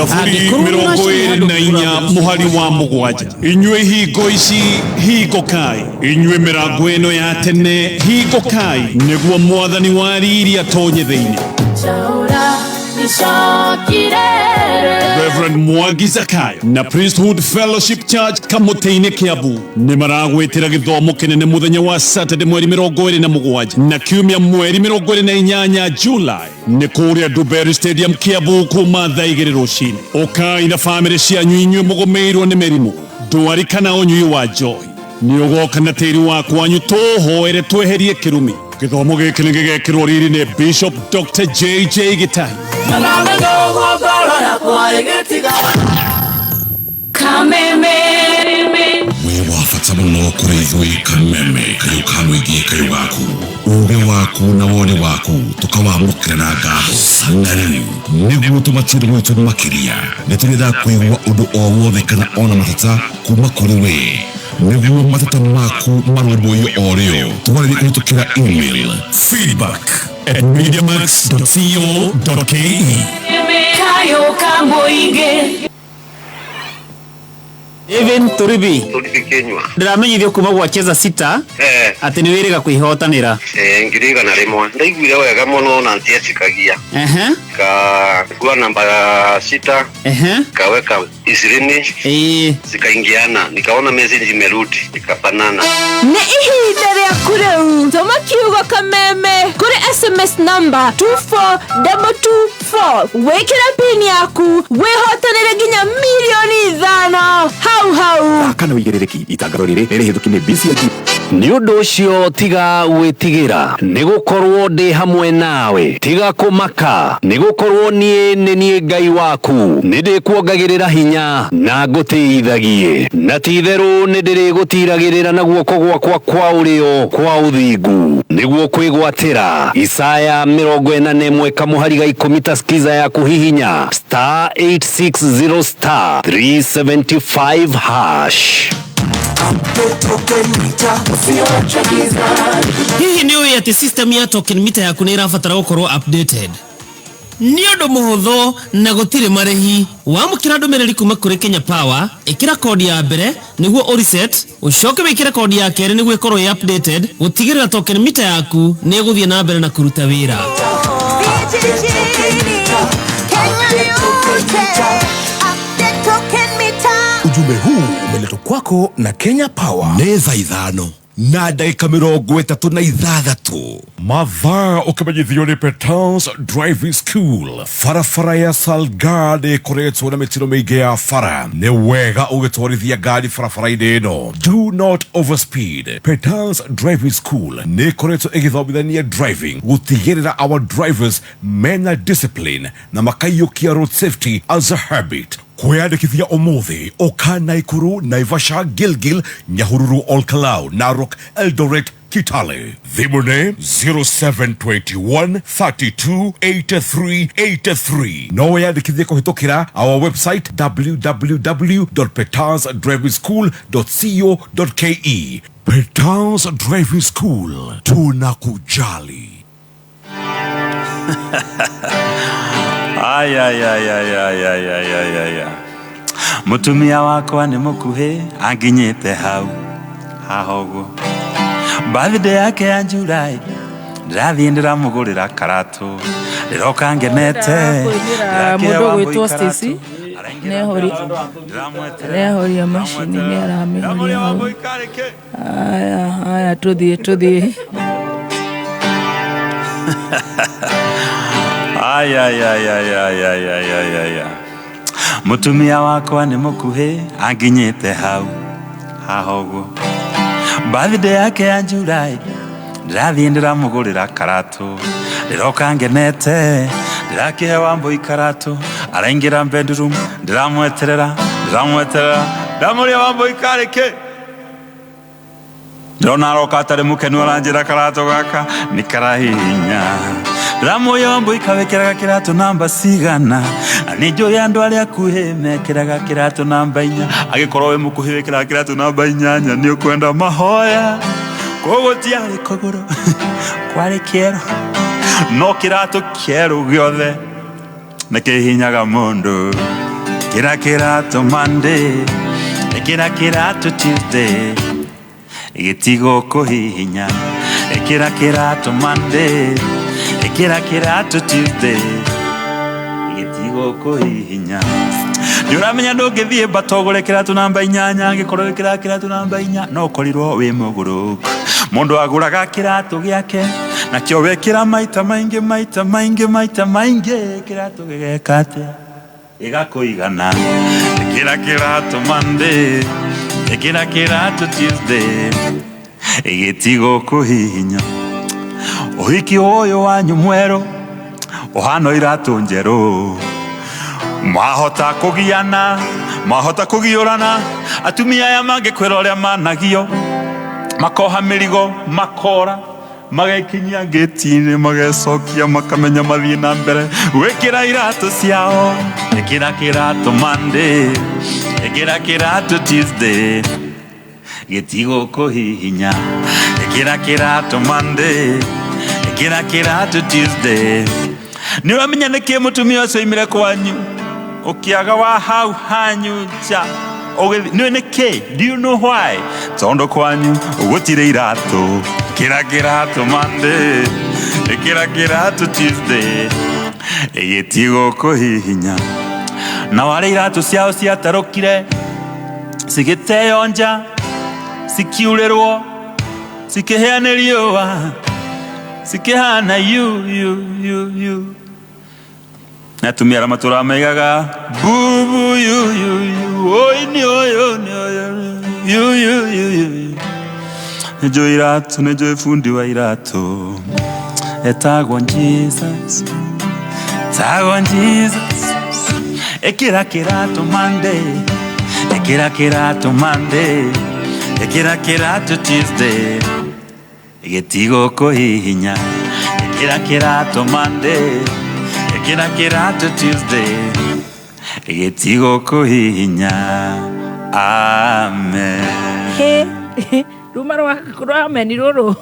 Thaburi Angĩkorwo nĩ mĩrongo ũracaria ĩrĩ handũ na inya ũngĩgũra mũhari wa mũgwanja. Inyuĩ hingo ici hingũkai, inyuĩ mĩrango ĩno ya tene hingũkai, nĩguo mwathani wa riri atonye thĩinĩ. Reverend Mwangi Zakayo na Priesthood Fellowship Church Kamũtĩ-inĩ Kiambu nĩ maragwĩtĩra gĩthomo kĩnene mũthenya wa Saturday mweri 27 na kiumia mweri 28 July nĩ kũrĩa Dubery Stadium Kiambu kuma thaa 2 rũcinĩ. Ũkai na bamĩrĩ cianyu inyuĩ mũgũmĩirwo nĩ mĩrimũ, ndwari kana ũnyui wa njohi. Nĩ ũgoka na tĩri wa kwanyu tũhoere tweherie kĩrumi. Gĩthomo gĩkĩ nĩ gĩgekĩrwo riri nĩ Bishop Dr. JJ Gĩtahi. Wĩ wa bata mũno kũrĩ ithuĩ Kameme kayũ ka mũingĩ kayũ gaku ũgĩ waku na woni waku tũkawamũkĩra na ngatho. Na rĩu nĩguo tũmatire gwitũ makĩria nĩ tũrĩendaga kũigua ũndũ o wothe kana ona mateta kuma kũrĩ we nĩguo mateta maku marũmbũiyo o rĩo twarĩrie kũhĩtũkĩra email feedback@mediamax.co.ke. Kayũ ka mũingĩ. David Turibi. Turibi Kinyua. Ndĩramenyithio kuma gwa Cheza Sita atĩ nĩ wĩrĩga kwĩhotanĩra. 100,000. Ndaiguire wega mũno na ntiecikagia. Kagua namba 6, kaweka 20, zikaingiana, nikaona message imerudi, ikafanana. Nĩ ihinda rĩaku rĩu. Tũma kiugo Kameme kũrĩ SMS number 24224, wĩkĩre pin yaku wĩhotanĩre nginya 5 mirioni hau hau. Kana wĩigĩrĩrĩki itangatho rĩrĩ nĩ rĩhĩtũki nĩ BCIG. Nĩ ũndũ ũcio tiga gwĩtigĩra, nĩ gũkorwo ndĩ hamwe nawe. Tiga kũmaka, nĩ gũkorwo niĩ nĩ niĩ Ngai waku. Nĩ ndĩkuongagĩrĩra hinya na ngũtĩithagie, na ti-itherũ nĩ ndĩrĩgũtiragĩrĩra na guoko gwakwa kwa ũrĩo kwa ũthingu nĩguo kwĩgwatĩra. Isaya 41 kamũhari ga 10. Ta skiza ya kũhihinya *860*375#. Hihi nĩ ũĩ atĩ system ya token meter yaku nĩ ĩrabatara gũkorwo updated? Nĩ ũndũ mũhũthũ na gũtirĩ marĩhi. Wamũkĩra ndũmĩrĩri kuma kũrĩ Kenya Power, ĩkĩra kodi ya mbere nĩguo ũreset, ũcoke wĩkĩre kodi ya kerĩ nĩguo ĩkorwo ĩ updated, gũtigĩrĩra token meter yaku nĩ ĩgũthiĩ na mbere na kũruta wĩra. Vijijini, Kenya yote, update token meter. Ujumbe huu umeletwa kwako na Kenya Power. Nĩ thaa 5:36. Mathaa ũkĩmenyithio nĩ Petans Driving School. Barabara ya Salga nĩ ĩkoretwo na mĩtino mĩingĩ ya bara. Nĩ wega ũgĩtwarithia ngari barabara-inĩ ĩno, do not overspeed. Petans Driving School nĩ ĩkoretwo ĩgĩthomithania driving gũtigĩrĩra our drivers mena discipline na makaiyũkia road safety as a habit. Kwĩyandĩkithia ũmũthĩ, ũka Naikuru, Naivasha, Gilgil, Nyahururu, Olkalau, Narok, Eldoret, Kitale. Thimũ nĩ 0721 32 83 83. No wĩyandĩkithie kũhĩtũkĩra our website www.petansdrivingschool.co.ke. Petans Driving School, tunakujali. Ay, ay, ay, ay, ay, ay, ay, ay, ay, ay. Mũtumia wakwa nĩ mũkuhĩ anginyĩte hau haha ũguo. Birthday yake ya July ndĩrathiĩ ndĩramũgũrĩra karatũ, ndĩroka ngenete. Kũinĩra mũndũ ũgwĩtwo Stacy. Nĩahoria macini, nĩ aramĩhoria hau. Aya aya, tũthiĩ tũthiĩ. Ay, ay, ay, ay, ay, ay, ay, ay, ay, ay. Mũtumia wakwa nĩ mũkuhĩ anginyĩte hau haha ũguo. Birthday yake ya July ndĩrathiĩ ndĩramũgũrĩra karatũ, ndĩroka ngenete, ndĩrakĩhe Wambũi karatũ, araingĩra bedroom, ndĩramweterera, ndĩramweterera, ndamũria, "Wambũi, karĩ kĩ?" Ndĩrona aroka atarĩ mũkenu, aranjĩra karatũ gaka nĩ karahihinya. Ndĩramũria, "Wambũi, kawĩkĩraga kĩratũ namba cigana?" Na nĩ njũĩ andũ arĩa akuhĩ mekĩraga kĩratũ namba 4. Angĩkorwo wĩ mũkuhĩ wĩkĩraga kĩratũ namba 8, nĩ ũkwenda mahoya. Koguo tiarĩ kũgũrũ kwarĩ kĩero, no kĩratũ kĩerũ gĩothe. Nĩkĩhinyaga mũndũ. Kĩra kĩratũ Monday, ĩkĩra kĩratũ Tuesday, gĩtigũ kũhihinya. Ĩkĩra kĩratũ Monday, ĩkĩra kĩratũ Tuesday, gĩtigũ kũhihinya. Nĩũramenya ndũngĩthiĩ mbata ũgũre kĩratũ namba 8, angĩkorwo wĩkĩraga kĩratũ namba 4 no ũkorirwo wĩ mũgũrũku. Mũndũ agũraga kĩratũ gĩake nakĩo wekĩra maita maingĩ maita maingĩ maita maingĩ, kĩratũ gĩgeka atĩa? Gĩgakũigana. Ĩkĩra kĩratũ Monday, ĩkĩra kĩratũ Tuesday, gĩtigũ kũhihinya. Ũhiki ũyũ wanyu mwerũ ũhana iratũ njerũ, mwahota kũgiana, mwahota kũgiũrana, atumia aya mangĩkwĩra ũrĩa managio, makoha mĩrigo, makora, magekinyia ngĩti-inĩ, magecokia, makamenya mathiĩ na mbere gwĩkĩra iratũ ciao. Ĩkĩra kĩratũ Monday, ĩkĩra kĩratũ Tuesday, gĩtigũ kũhihinya. Ĩkĩra kĩratũ Monday, ĩkĩra kĩratũ Tuesday. Nĩ ũramenya nĩkĩ mũtumia ũcio oimire kwanyu ũkĩaga wa hau hanyu nja? Nĩ nĩkĩ? Do you know why? Tondũ kwanyu gũtirĩ iratũ. Ĩkĩra kĩratũ Monday, ĩkĩra kĩratũ Tuesday, gĩtigũ kũhihinya. Na warĩa iratũ ciao ciatarũkire, cigĩteo nja, cikiurĩrwo, cikĩhĩa nĩ riũa, cikĩhana yu yu yu yu. Na atumia arĩa matũraga maigaga bubu yu yu yu, oi nĩ ũyũ nĩ ũyũ yu yu yu yu. Nĩnjũĩ iratũ, nĩnjũĩ bundi wa iratũ, etagwo Jesus, etagwo Jesus. Ĩkĩra kĩratũ Monday, ĩkĩra kĩratũ Monday, ĩkĩra kĩratũ Tuesday, gĩtigũ kũhihinya. Ĩkĩra kĩratũ Monday, ĩkĩra kĩratũ Tuesday, gĩtigũ kũhihinya. Amen. He ruma rwa rwa meni rũrũ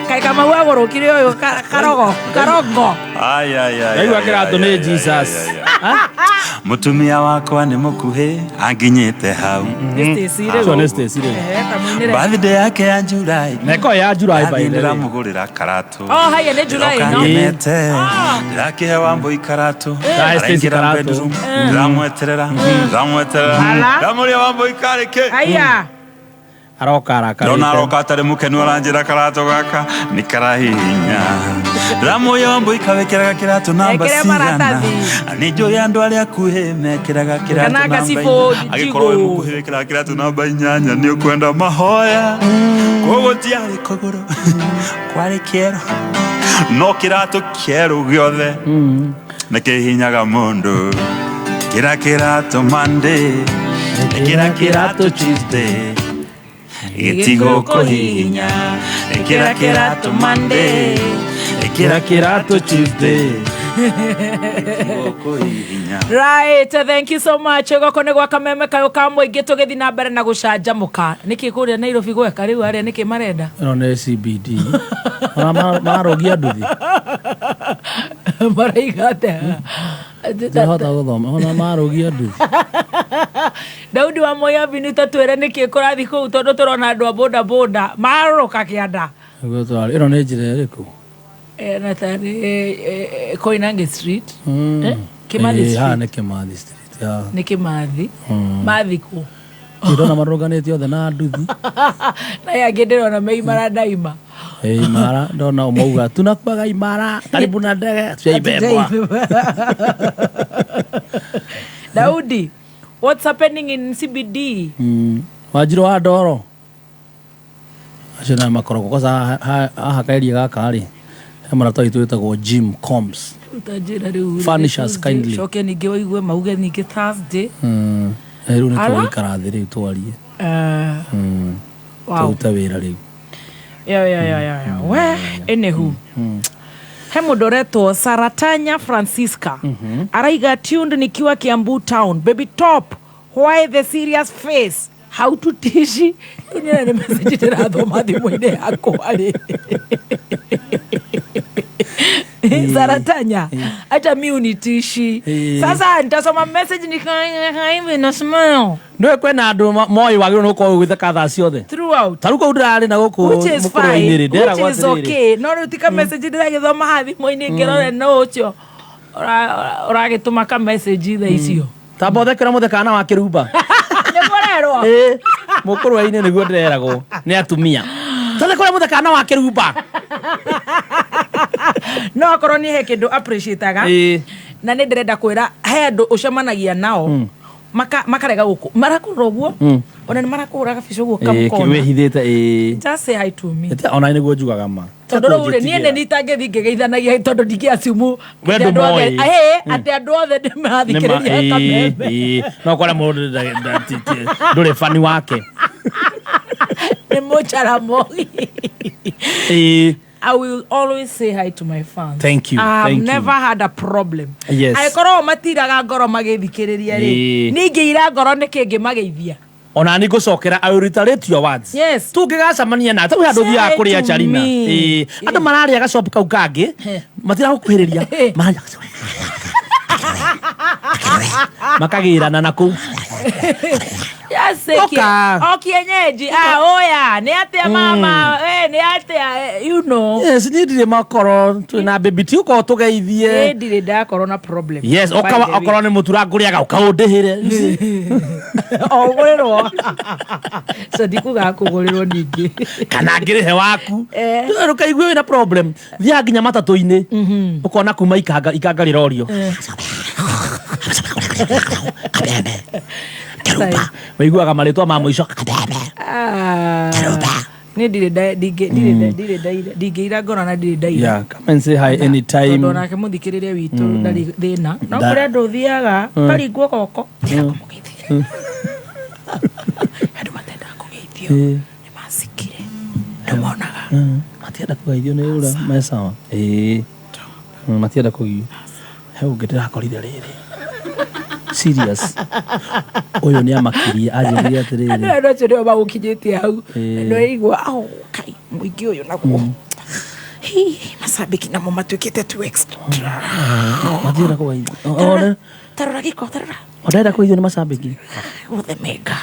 kaĩ Kamau agũrũkire ũyũ karogo karongo. Ai, ai, ai, Ndaigua ai, kĩratũ ai, nĩ ai, Jesus. ai, ai, ai. Mũtumia wakwa nĩ mũkuhĩ anginyĩte hau. Nĩ Stacy rĩu. Ũcio nĩ Stacy rĩu. Ehe, kamũinĩre. Birthday yake ya July. Na ĩkorwo ya July, by the way. Ndĩramũgũrĩra karatũ. Oh, haya nĩ July Ndĩroka no. ngenete. Ndĩrakĩhe Wambũi karatũ. Ndahe Stacy Araingĩra karatũ. bedroom. Ndĩramweterera. Ndĩramweterera. Ala. Ndamũria Wambũi karĩ kĩ? Haya. Aroka arakarĩte. Ndona aroka atarĩ mũkenu aranjĩra karatũ gaka nĩ karahihinya. Ndĩramũria Wambũi kawĩkĩraga kĩratũ namba Ekĩre cigana. maratathi. Nĩ njũĩ andũ arĩa akuhĩ mekĩraga kĩratũ Kana namba gacibũ 4. Angĩkorwo wĩ njigũ. mũkuhĩ wĩkĩraga kĩratũ namba 8 nĩ ũkwenda mahoya. Koguo tiarĩ kũgũrũ kwarĩ kĩero, no kĩratũ kĩerũ gĩothe nĩ kĩhinyaga mũndũ. Kĩra kĩratũ Monday, ĩkĩra kĩratũ Tuesday, gĩtigũ kũhihinya. Ĩkĩra kĩratũ Monday, ĩkĩra kĩratũ Tuesday, gĩtigũ kũhihinya. Right, thank you so much. Goko nĩ gwa kameme kayũ ka mũingĩ tũgĩthiĩ na mbere na gũcanjamũka. Nĩkĩ kũrĩa Nairobi gweka rĩu arĩa nĩkĩ marenda? Ĩno nĩ CBD. Ona mararũgia nduthi. Maraiga atĩa? Ndĩrahota gũthoma. Ona marũgia nduthi. Daudi wa Moi Avenue tatwĩre nĩkĩ kũrathiĩ kũu tondũ tũrona andũ a boda boda marũrũka kĩanda. Nĩguo twarĩ. Ĩno nĩ njĩra ĩrĩkũ? Na tarĩ Koinange Street. Kimathi Haha Street. nĩ Kimathi Street. Ya. Nĩ Kimathi. Mathi kũ? Ndĩrona marũrũnganĩte othe na nduthi. Na aya angĩ ndĩrona me imara ndaima. Imara ndona ũmauga tunakuaga imara karibu na ndege tuyaibebwa. Daudi, what's happening in CBD? Wanjirũ wa ndoro acio nayo makoragwo kwanza haha kaeria gaka rĩ he mũrata witũ wĩtagwo Jim Combs. Utanjĩra rĩu Furnish us Tuesday, kindly. coke ningĩ wĩigue mauge ningĩ Thursday. Rĩu nĩ Ala? tũgũikara thĩ rĩu twarie. Wow. Tũrute wĩra rĩu. Yo, yo, yo, yo, yo. We, anywho. He mũndũ ũretwo Saratanya Francisca araiga tuned nikiwa Kiambu town. Baby top, why the serious face? Haututishi. Rĩu niĩ nĩ message ndĩrathoma thimũ-inĩ yakwa rĩ. Saratanya hata mi unitishi. Sasa nitasoma message nikaa hivi na smile Nĩwe kwĩna andũ moĩ wagĩrĩirwo nĩ gũkorwo ũgĩtheka thaa ciothe. Throughout. Ta rĩu kũu ndĩrarĩ na gũkũ Which is mũkũrwe-inĩ fine, rĩ, nderagwo which is atĩrĩrĩ. okay, no rĩu tika message ndĩragĩthoma haha thimũ-inĩ ngĩrore no ũcio ũragĩtũma ka message thaa icio. Tamba ũtheke ũrĩa mũthekaga na wa kĩrumba. Nĩguo ũrerwo. Ĩĩ, mũkũrwe-inĩ nĩguo ndĩreragwo nĩ atumia, tatheka ũrĩa mũthekaga na wa kĩrumba. No akorwo niĩ he kĩndũ appreciate-aga na nĩ ndĩrenda kwĩra he andũ ũcemanagia nao makarega gũkũ marakũrora ũguo, ona nĩ marakũhũra gabica ũguo kamũkona. Wĩhithĩte, ĩĩ. Just say hi to me. Ona nĩguo njugaga ma. Tondũ rĩu rĩ, niĩ nĩ itangĩthiĩ ngĩgeithanagia tondũ ndingĩaciumu We ndũmoĩ. atĩ andũ othe nĩ marathikĩrĩria kameme. Ĩĩ, no kore mũndũ ndũrĩ bani wake. Nĩ mũcaramogi. I will always say hi to my fans. Thank you, I have thank you. never had a problem. Angĩkorwo o matiraga ngoro magĩthikĩrĩria rĩ, niĩ ingĩira ngoro nĩkĩ ngĩmageithia? Ona nĩ ngũcokera, I will reiterate your words. Tũngĩgacemania na tau handũ thiaga kũrĩa to Charina. me. Ĩĩ, andũ mararĩa gacop kau kangĩ matiragũkuhĩrĩria, Mararĩa makagĩrana na kũu. Yes, Oka. o kienyeji. Ah, oya, nĩ atĩa mama? Eh, nĩ atĩa? Eh, you know. Yes, niĩ ndirĩ makoro twĩna baby ti ũkorwo tũgeithie. Niĩ ndirĩ ndakorwo na problem. Yes. By the Ũkawa way. okorwo nĩ mũtura ngũrĩaga ũkaũndĩhĩre. O ũgũrĩrwo. So ndikugaga kũgũrĩrwo ningĩ. Kana ngĩrĩhe waku. Ndũkaigue wĩna problem, thiaga nginya matatũ-inĩ ũkona kuma ikanga ikanga rĩrorio waiguaga marĩtwa ma mũico. Ah, niĩ ndirĩ ndirĩ ndaira, ndingĩira ngoro na ndirĩ ndaira. Yeah, come and say hi anytime. Tondũ onake mũthikĩrĩria witũ ndarĩ thĩna no kũrĩ andũ ũthiaga ũkaringwo goko tiga kũmũgeithia, andũ matendaga kũgeithio nĩ macikire ndũmonaga. Matienda kũgeithio nĩ ũrĩa me sawa, ĩĩ. Matienda kũgio. He ũngĩ ndĩrakorire rĩrĩ serious, ũyũ nĩ amakirie, anjĩrire atĩrĩrĩ. Andũ andũ acio nĩo magũkinyĩtie hau. Nĩwaigua au kai mũingĩ ũyũ naguo. Hi, macambĩki namo matuĩkĩte too extra. Matienda kũgeithio. One Tarora gĩko, tarora. Ũndenda kũgeithio nĩ macambĩki. Othe mega.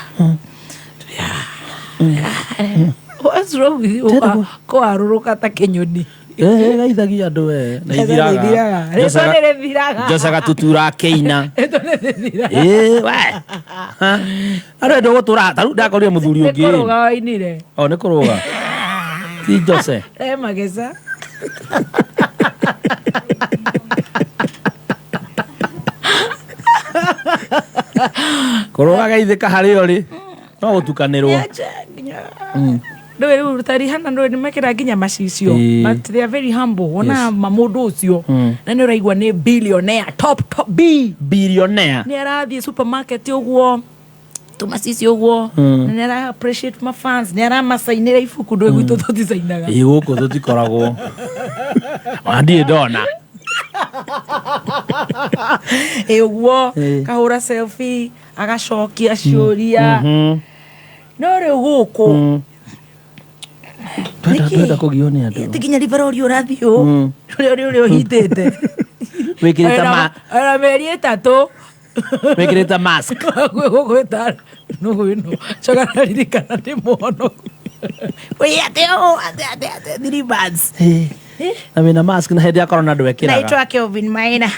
What's wrong with you? Kũharũrũka ta kĩnyoni. Geithagia andũ we na Rĩtwa ithiraga. nĩ Rĩtwa nĩ rĩthiraga. Njocaga tutura kĩina. Rĩtwa nĩ rĩthiraga. Ĩĩ we. Ha? Andũ endo gũtũra ta rĩu ndakorire mũthuri Nĩ ũngĩ. kũrũga wainire. O nĩ kũrũga. Ti Jose. E mageca. Kũrũga geithĩka harĩa ũrĩ. No gũtukanĩrwo. Ndũĩ rĩu ta Rihanna, ndũĩ nĩ mekĩra nginya macicio. But they are very humble. Wona ma mũndũ ũcio na nĩ ũraigua nĩ billionaire, top top B. Billionaire. Nĩ arathiĩ supermarket ũguo tũmacicio ũguo na nĩ ara appreciate ma fans, nĩ aramacainĩra ibuku. Ndũĩ gwitũ tũticainaga. Ĩ gũkũ tũtikoragwo. Ona ndirĩ ndona. Ĩ ũguo kahũra selfie agacokia ciũria. No rĩu gũkũ Twenda twenda kũgio nĩ andũ. Ti nginya ribarori ũrathiĩ ũ ũrĩa ũrĩa ũhitĩte. Wĩkĩrĩte ma Ona mĩeri 3. Wĩkĩrĩte mask. Gũgwĩta nũgũ ĩno coka naririkana ndĩ mũhonoku wĩ atĩ ũ atĩ atĩ atĩ 3 months. Ĩ. Na wĩna mask na hĩndĩ ya corona ndwekĩraga. Naitwa Kelvin Maina.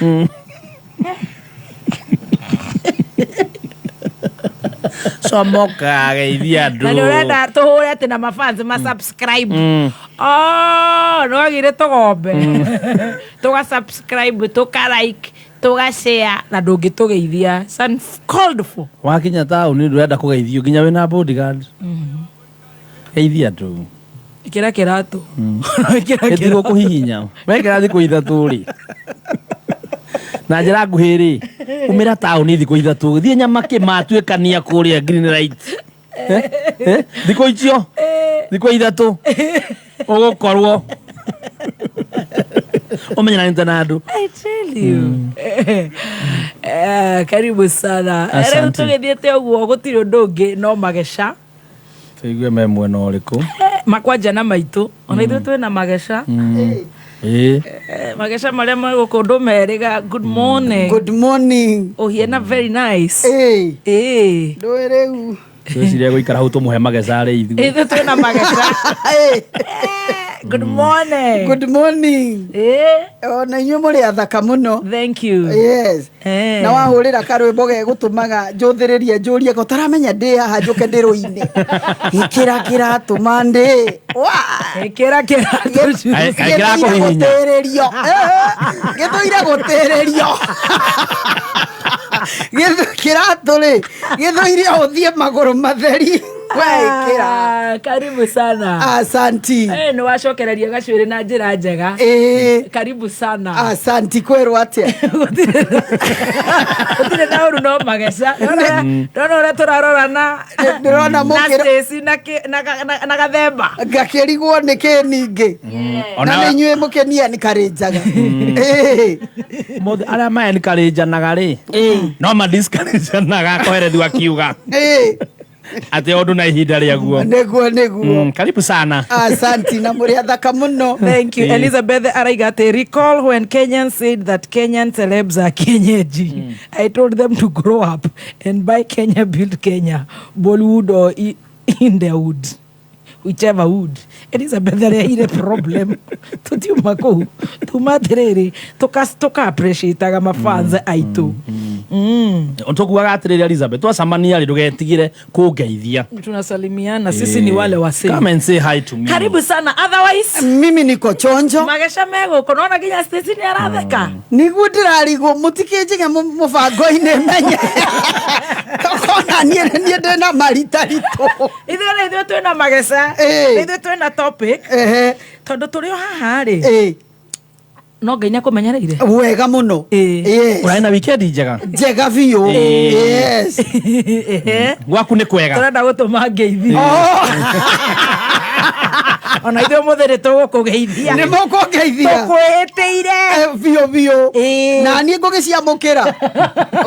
Comoka geithia andũ. Na nĩ ũrenda tũhũre atĩ na mafans ma subscribe. Oh, nĩ wagire tũgombe tũga subscribe, tũka like, tũga share na ndũngĩtũgeithia. It's uncalled for. Wakinya taũni ndũrenda kũgeithio nginya wĩna bodyguard. Geithia andũ. Ĩkĩra kĩratũ. Ĩkĩra. Ĩtigwo kũhihinya wekĩra thikũ 3 rĩ, na njĩra nguhĩ rĩ, umĩra taũni thikũ 3, thiĩ nyamakĩ matuĩkania kũrĩa Green Light. Eh? Eh? Thikũ icio thikũ 3 ũgũkorwo ũmenyeranĩte na andũ. I tell you. Eh, karibu sana. Rĩu Asante. tũgĩthiĩte ũguo gũtirĩ ũndũ ũngĩ no mageca. Tũigue me mwena ũrĩkũ. Makwanja na maitũ ona ithuĩ twĩna mageca. Ĩĩ. Mageca marĩa megũkũ ndũmerĩga. Good morning. Good morning. Ũhiana very nice. Ĩĩ. Ĩĩ. Ndũĩ rĩu. Tweciria gũikara hau tũmũhe mageca rĩ ithuĩ. Ithuĩ twĩna mageca. Good morning. Good morning. Ĩĩ. Ona inyuĩ mũrĩ athaka mũno. Thank you. Yes. Eh. Na wahũrĩra karwĩmbo gegũtũmaga njũthĩrĩrie njũrie ko taramenya ndĩ haha njũke ndĩrũine. Ĩkĩra kĩratũ mandĩ. Wa. Ĩkĩra kĩratũ. Ai- ai kĩrakũhihinya. Gĩtũire gũtĩrĩrio. Gĩtũire gũtĩrĩrio. Kĩratũ rĩ gĩthũire ũthiĩ magũrũ matheri. Wekĩra. Ah, karibu sana. Asanti. Eh, nĩ wacokereria gacuĩrĩ na njĩra njega. Ĩĩ. Karibu sana. Asanti kwĩrwo atĩa? Gũtirĩ na ũru no mageca. Ndona ũrĩa tũrarorana. Ndĩrona na mũkĩra- Stacy na na gathemba. Ngakĩrigwo nĩ kĩ ningĩ. Na Ona- nĩ inyuĩ mũkenia nĩ karĩnjaga. Ĩĩ. Mothe arĩa maenkarĩnjanaga rĩ no madiskarĩnjanaga koherethu akiuga Ĩĩ. atĩ ũndũ na ihinda rĩaguo. Nĩguo nĩguo. Karibu sana. Asanti na mũrĩ athaka mũno. Thank you. Eh. Elizabeth araiga atĩ recall when Kenyans said that Kenyan celebs are kienyeji. I told them to grow up and buy Kenya build Kenya, Bollywood or Indiawood. Whichever wood. Elizabeth areheire problem. Tutiuma kũu. Tuma atĩrĩrĩ, tũka appreciate-aga mafans aitũ. Tũkuaga atĩrĩrĩ Elizabeth twacemania rĩ ndũgetigĩre kũngeithia. Tunasalimiana, sisi ni wale wasee. Come and say hi to me. Karibu sana. Otherwise, Mimi niko chonjo. mageca megũkũ nona nginya Stacy nĩ aratheka. Niguo ndĩrarigwo mũtikĩnjige mũbango-inĩ menye. Kona niĩ niĩ ndĩna maritaritũ. Ithuĩ na ithuĩ twĩna mageca. Ĩĩ. Ithuĩ twĩna topic. Ehe. Tondũ tũrĩ o haha rĩ. Ĩĩ. No Ngai nĩakũmenyereire. Wega mũno. Ĩĩ. Yes. Ũrarĩ na weekend njega. Njega biũ. Ĩĩ. Yes. Ehe. Gwaku nĩ kwega. Tũrenda gũtũma ngeithi. Ona ithuĩ ũmũthĩ nĩ tũgũkũgeithia. Nĩ mũkũngeithia. Tũkwĩhĩtĩire. Biũ biũ. Ĩĩ. Na niĩ ngũgĩciamũkĩra.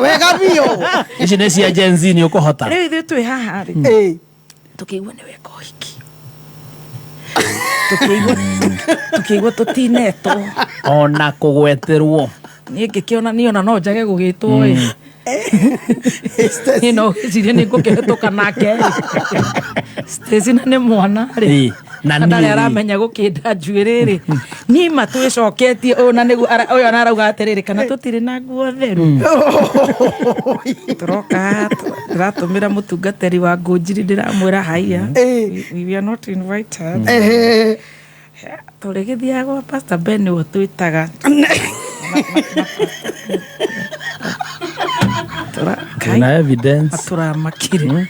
Wega biũ. Ici nĩ cia Gen Z nĩ ũkũhota. Rĩu ithuĩ twĩ haha rĩ. Ĩĩ. Tũkĩigua nĩ weka ũhiki. Tũkĩigua tũtinetwo. Ona kũgweterwo. Niĩ ngĩkĩona niĩ ona no njage gũgĩtwo ĩ. Niĩ no ngĩcirie nĩ ngũkĩhĩtũka nake ĩ. Stacy na nĩ mwana rĩ. Ĩĩ, na Na niĩ ndarĩ rĩ. aramenya gũkĩnda njuĩrĩ rĩ. Niĩ ma twĩcoketie ũyũ na nĩguo ũyũ ona arauga atĩrĩrĩ kana tũtirĩ na nguo theru. Tũroka ndĩratũmĩra mũtungatĩri wa Ngũnjiri ndĩramwĩra haiya. We are not invited. Ehe. Tũrĩgĩthiaga gwa Pastor Ben nĩwe twĩtaga. Na evidence. Tũramakire.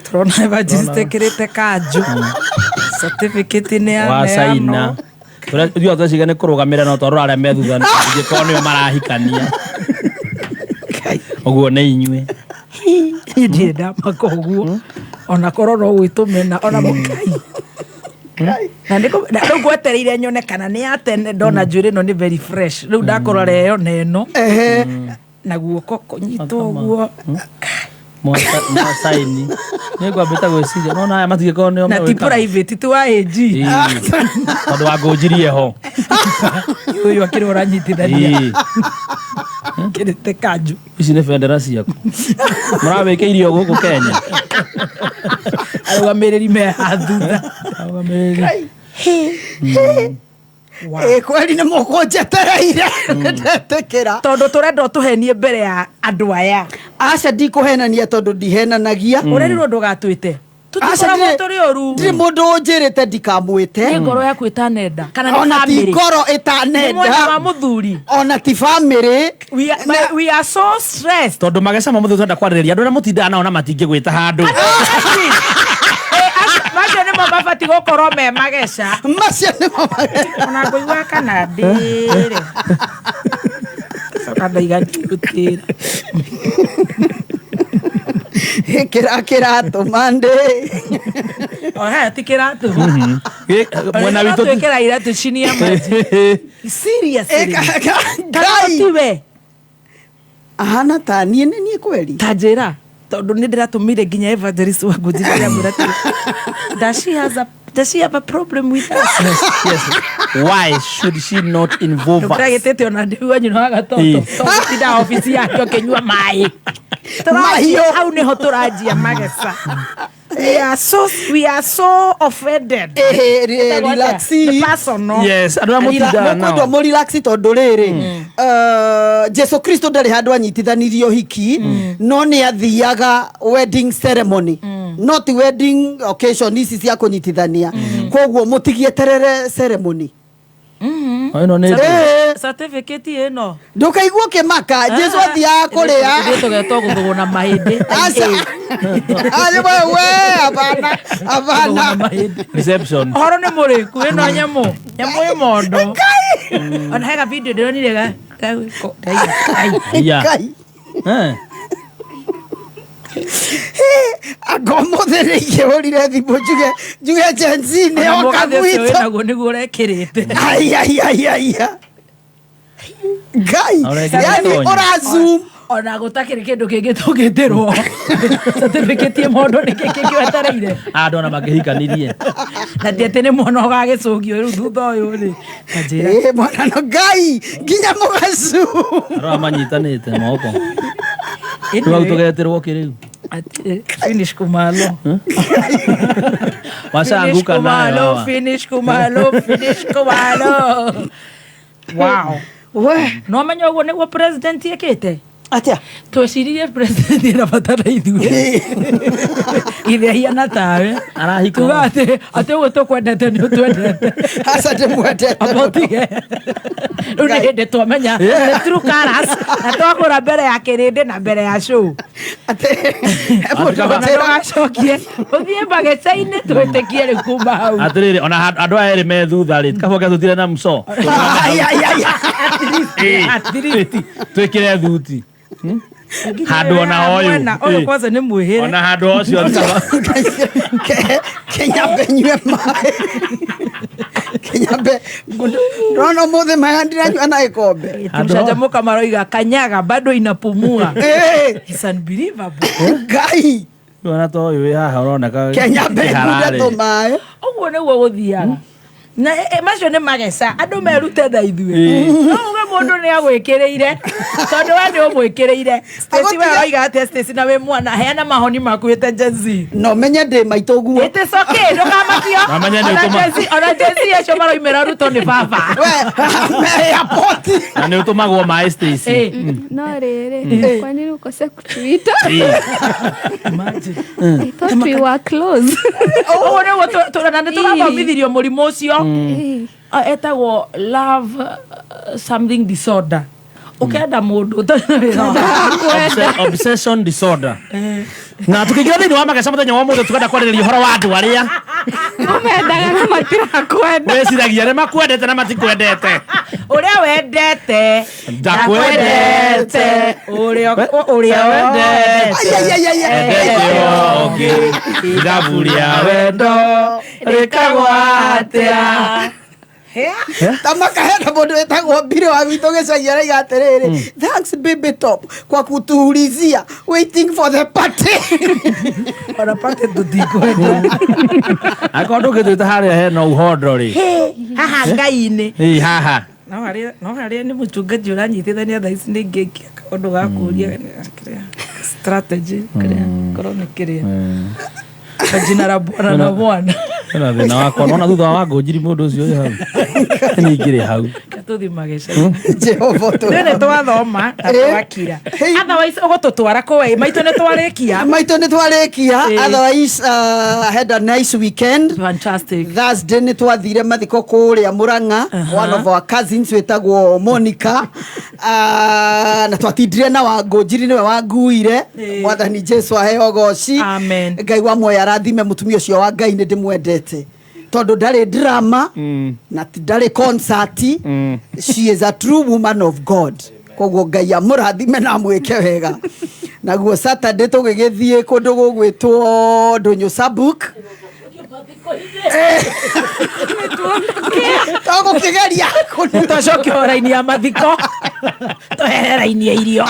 Tũrona evangelist ekĩrĩte kanjũ. Certificate nĩ Wa yaneanwo. Caina. Ithuĩ tweciria nĩ kũrũgamĩrĩra no twarora arĩa me thutha ingĩkorwo nĩo marahikania. Ũguo nĩ inyuĩ. Niĩ ndirĩ ndamaka ũguo. Ona korwo no gwĩtũmena ona mũkai. Na rĩu ngwetereire nyone kana nĩ ya tene ndona njuĩrĩ ĩno nĩ very fresh. Rĩu ndakũrora ĩyo na ĩno. Na guoko kũnyitwo ũguo. Mwacaini. Nĩ ngwambĩte gwĩciria nona aya matingĩkorwo nĩo Na ti megwĩka. private ti wa AG. Ĩĩ. Tondũ wa Ngũnjiri eho. Ũyũ akĩrĩ ũranyitithania. Ĩĩ. Kĩrĩte kanjũ. Ici nĩ bendera ciaku. Mũrawĩkĩirio gũkũ Kenya. Arũgamĩrĩri me haha thutha. Arũgamĩrĩri. Ĩĩ kweli nĩ mũkũnjetereire. Ndetĩkĩra. Tondũ tũrenda ũtũhenie mbere ya andũ aya. Aca ndikũhenania tondũ ndihenanagia. Ũrerirwo ndũgatwĩte. Aca Tũtikoragwo ndirĩ- tũrĩ ũru. Ndirĩ mũndũ ũnjĩrĩte ndikamwĩte. Nĩ ngoro yaku ĩtanenda. Kana nĩ Ona ti family. ngoro Nĩ mwena wa ĩtanenda. mũthuri. Ona ti family. We are so stressed. Tondũ mageca ma mũthĩ twenda kwarĩrĩria andũ arĩa mũtindaga nao na matingĩgwĩta handũ. Macio nĩmo mabatiĩ gũkorwo me mageca. Macio nĩmo mageca. Ona ngũigua kana ndĩrĩ. Coka ndaiga ndigũtĩra. Ĩkĩra kĩratũ mandĩ. Ohe ti kĩratũ. Mwena witũ Twĩkĩra iratũ chini ya maji. Seriously. Kana Ngai. tiwe. Ahana ta niĩ nĩ niĩ kweli. Ta njĩra tondũ nĩ ndĩratũmire nginya evangelist wa Ngũnjiri ndĩramwĩra atĩrĩ, does she have a problem with us? Yes. Why should she not involve us? Ndũkĩragĩtĩte ona ndĩu wanyu no agatoto tũgũtinda obici yake ũkĩnyua maĩ. Tũranjia Mahiũ. hau nĩho tũranjia mageca. We are so offended. Ĩtagwo atĩa? Relaxi. The personal. Yes, andũ arĩa mũtindaga nao. Mũkwendwo mũrelaxi tondũ rĩrĩ, Jesu Kristo ndarĩ handũ anyitithanirie ũhiki, no nĩ athiaga wedding ceremony, not wedding occasion ici cia kũnyitithania. Koguo mũtigieterere ceremony. Ĩno nĩ Certificate ĩno. Ndũkaigua ũkĩmaka Jesu athiaga kũrĩa. Ithuĩ tũgetwo gũthũgũna mahĩndĩ. Aca. Aca, we, hapana, hapana. Reception. Ũhoro nĩ mũrĩku ĩno nyamũ ĩ mondo. Ona hega video ndĩronire ga Iya. Ngai. Eh. Anga ũmũthĩ nĩ ingĩhũrire thimũ njuge Gen Z nĩ Ona yoka mũgathĩ ũcio gwitũ. wĩnaguo nĩguo ũrekĩrĩte. Ai, ai, ai, ai, ai. Ngai, Ũrengire yani tonya. ũra zoom. Ona gũtakĩrĩ kĩndũ kĩngĩ tũngĩtĩrwo, certificate ĩ mondo nĩ kĩ kĩngĩ wetereire? Andũ ona makĩhikanirie. Na ti atĩ nĩ mwana ũgagĩcũgio rĩu thutha ũyũ rĩ, ta njĩra. Ĩ, mwana no Ngai nginya mũgacu. Andũ aya manyitanĩte moko. Anyway, Rĩu hau tũgetĩrwo kĩ rĩu? Finish kumalo. Washaanguka Finish nayo kumalo, hawa. finish kumalo, finish kumalo. Wow. We. No menya ũguo nĩguo president ekĩte. Atia? Tweciririe president ena bata na ithuĩ. Ithe ahiana tawe. Arahika. Tuga atĩ ũguo tũkwendete nĩ ũtwendete. Aca ndĩmwendete. Amba ũtige. Rĩu nĩ hĩndĩ twamenya the true colours na twagũra mbere ya kĩrĩndĩ na mbere ya show. Mũndũ Ona ndũgacokie ũthiĩ mageca-inĩ twĩtĩkie rĩu kuma hau. Atĩrĩrĩ, ona andũ aya erĩ me thutha rĩ, kaboke tũtire na mco. Ai, ai, ai, ai. At least. Twĩkĩre thuti. Handũ ona ũyũ. Mwena ũyũ kwanza nĩ mwĩhĩre. Ona handũ ũcio Kenyambe nyue maĩ. Kenyambe ndona ũmũthĩ maĩ ndiranyua na gĩkombe. Mcanjamũka maroiga kanyaga bado inapumua. Eh. It's unbelievable. Ngai. Ona to ũyũ wĩ haha ũroneka Kenyambe kĩhararĩ. ngunde tũmaĩ. Ũguo nĩguo gũthiaga. Na macio nĩ mageca andũ merute na ithuĩ. No uge mũndũ nĩ agwĩkĩrĩire tondũ we nĩ ũmwĩkĩrĩire. Stacy, we ũroiga atĩa Stacy na wĩ mwana? Heana mahoni maku wĩte Gen Z. No menye ndĩ maitũ guo. It is okay, ndũkamakio. Na menye nĩ Ona ũtũma- Gen Z, ona Gen Z acio maroimĩra Ruto nĩ baba. We, me airport. Na nĩ ũtũmagwo maĩ Stacy. Eh. No rĩrĩ, kwa nini ukose kutuita? Imagine. I thought we were close. Ũguo nĩguo na nĩ tũrathomithirio mũrimũ ũcio. Eh. Etagwo love something disorder. Ũkenda mũndũ ũtarĩ na wĩra wa Obsession disorder. Na tukĩingĩra thĩinĩ wa mageca mũthenya wa ũmũthĩ, tũkenda kwarĩrĩria ũhoro wa andũ arĩa Ũmendaga na matirakwenda. wĩciragia nĩ makwendete na matikwendete. Ũrĩa wendete Ndakwendete. ũrĩa ũrĩa wendete. Ai, ai, ai, ai, ai. Endete ũngĩ irabu rĩa wendo rĩkagwa atĩa. Ta makahena mũndũ wĩtagwo Mbirĩ wa gwitũ gĩcagi araiga atĩrĩrĩ, thanks baby top kwa kutuulizia, waiting for the party. Ona party tũtikwenda. Angĩkorwo ndũngĩtwĩta harĩa hena ũhondo rĩ. Haha Ngai-inĩ. Ĩ haha. No harĩa nĩ mũchungaji ũranyitithania thaa ici nĩ ngĩkia kaũndũ ga kũria kĩrĩa strategy kĩrĩa korwo nĩ kĩrĩa. Kwa jina la Bwana na Mwana. Hena thĩna wakwa nona thutha wa ngũnjiri mũndũ ũcio ũrĩ hau. Ningĩrĩ hau. Tũthiĩ mageca. Jehova Rĩu nĩ twathoma na twakira. Otherwise ũgũtũtwara kũĩ maitũ nĩ twarĩkia. Maitũ nĩ twarĩkia. Otherwise, I had a nice weekend. Fantastic. Thursday nĩ twathire mathiko kũrĩa Murang'a. One of our cousins wĩtagwo Monica. Na twatindire na Wangũnjiri nĩwe wanguire. Mwathani Jesu aheo goci. Amen. Ngai wa muoyo arathime mũtumia ũcio wa Ngai, nĩ ndĩmwendete tondũ ndarĩ drama na ndarĩ concert. She is a true woman of God. Koguo Ngai amũrathime na amwĩke wega. Naguo Saturday tũgĩgĩthiĩ kũndũ gũgwĩtwo Ndũnyũ Sabuk. Tũgũkĩgeria Tũcoke o raini ya mathiko tũhere raini ya irio.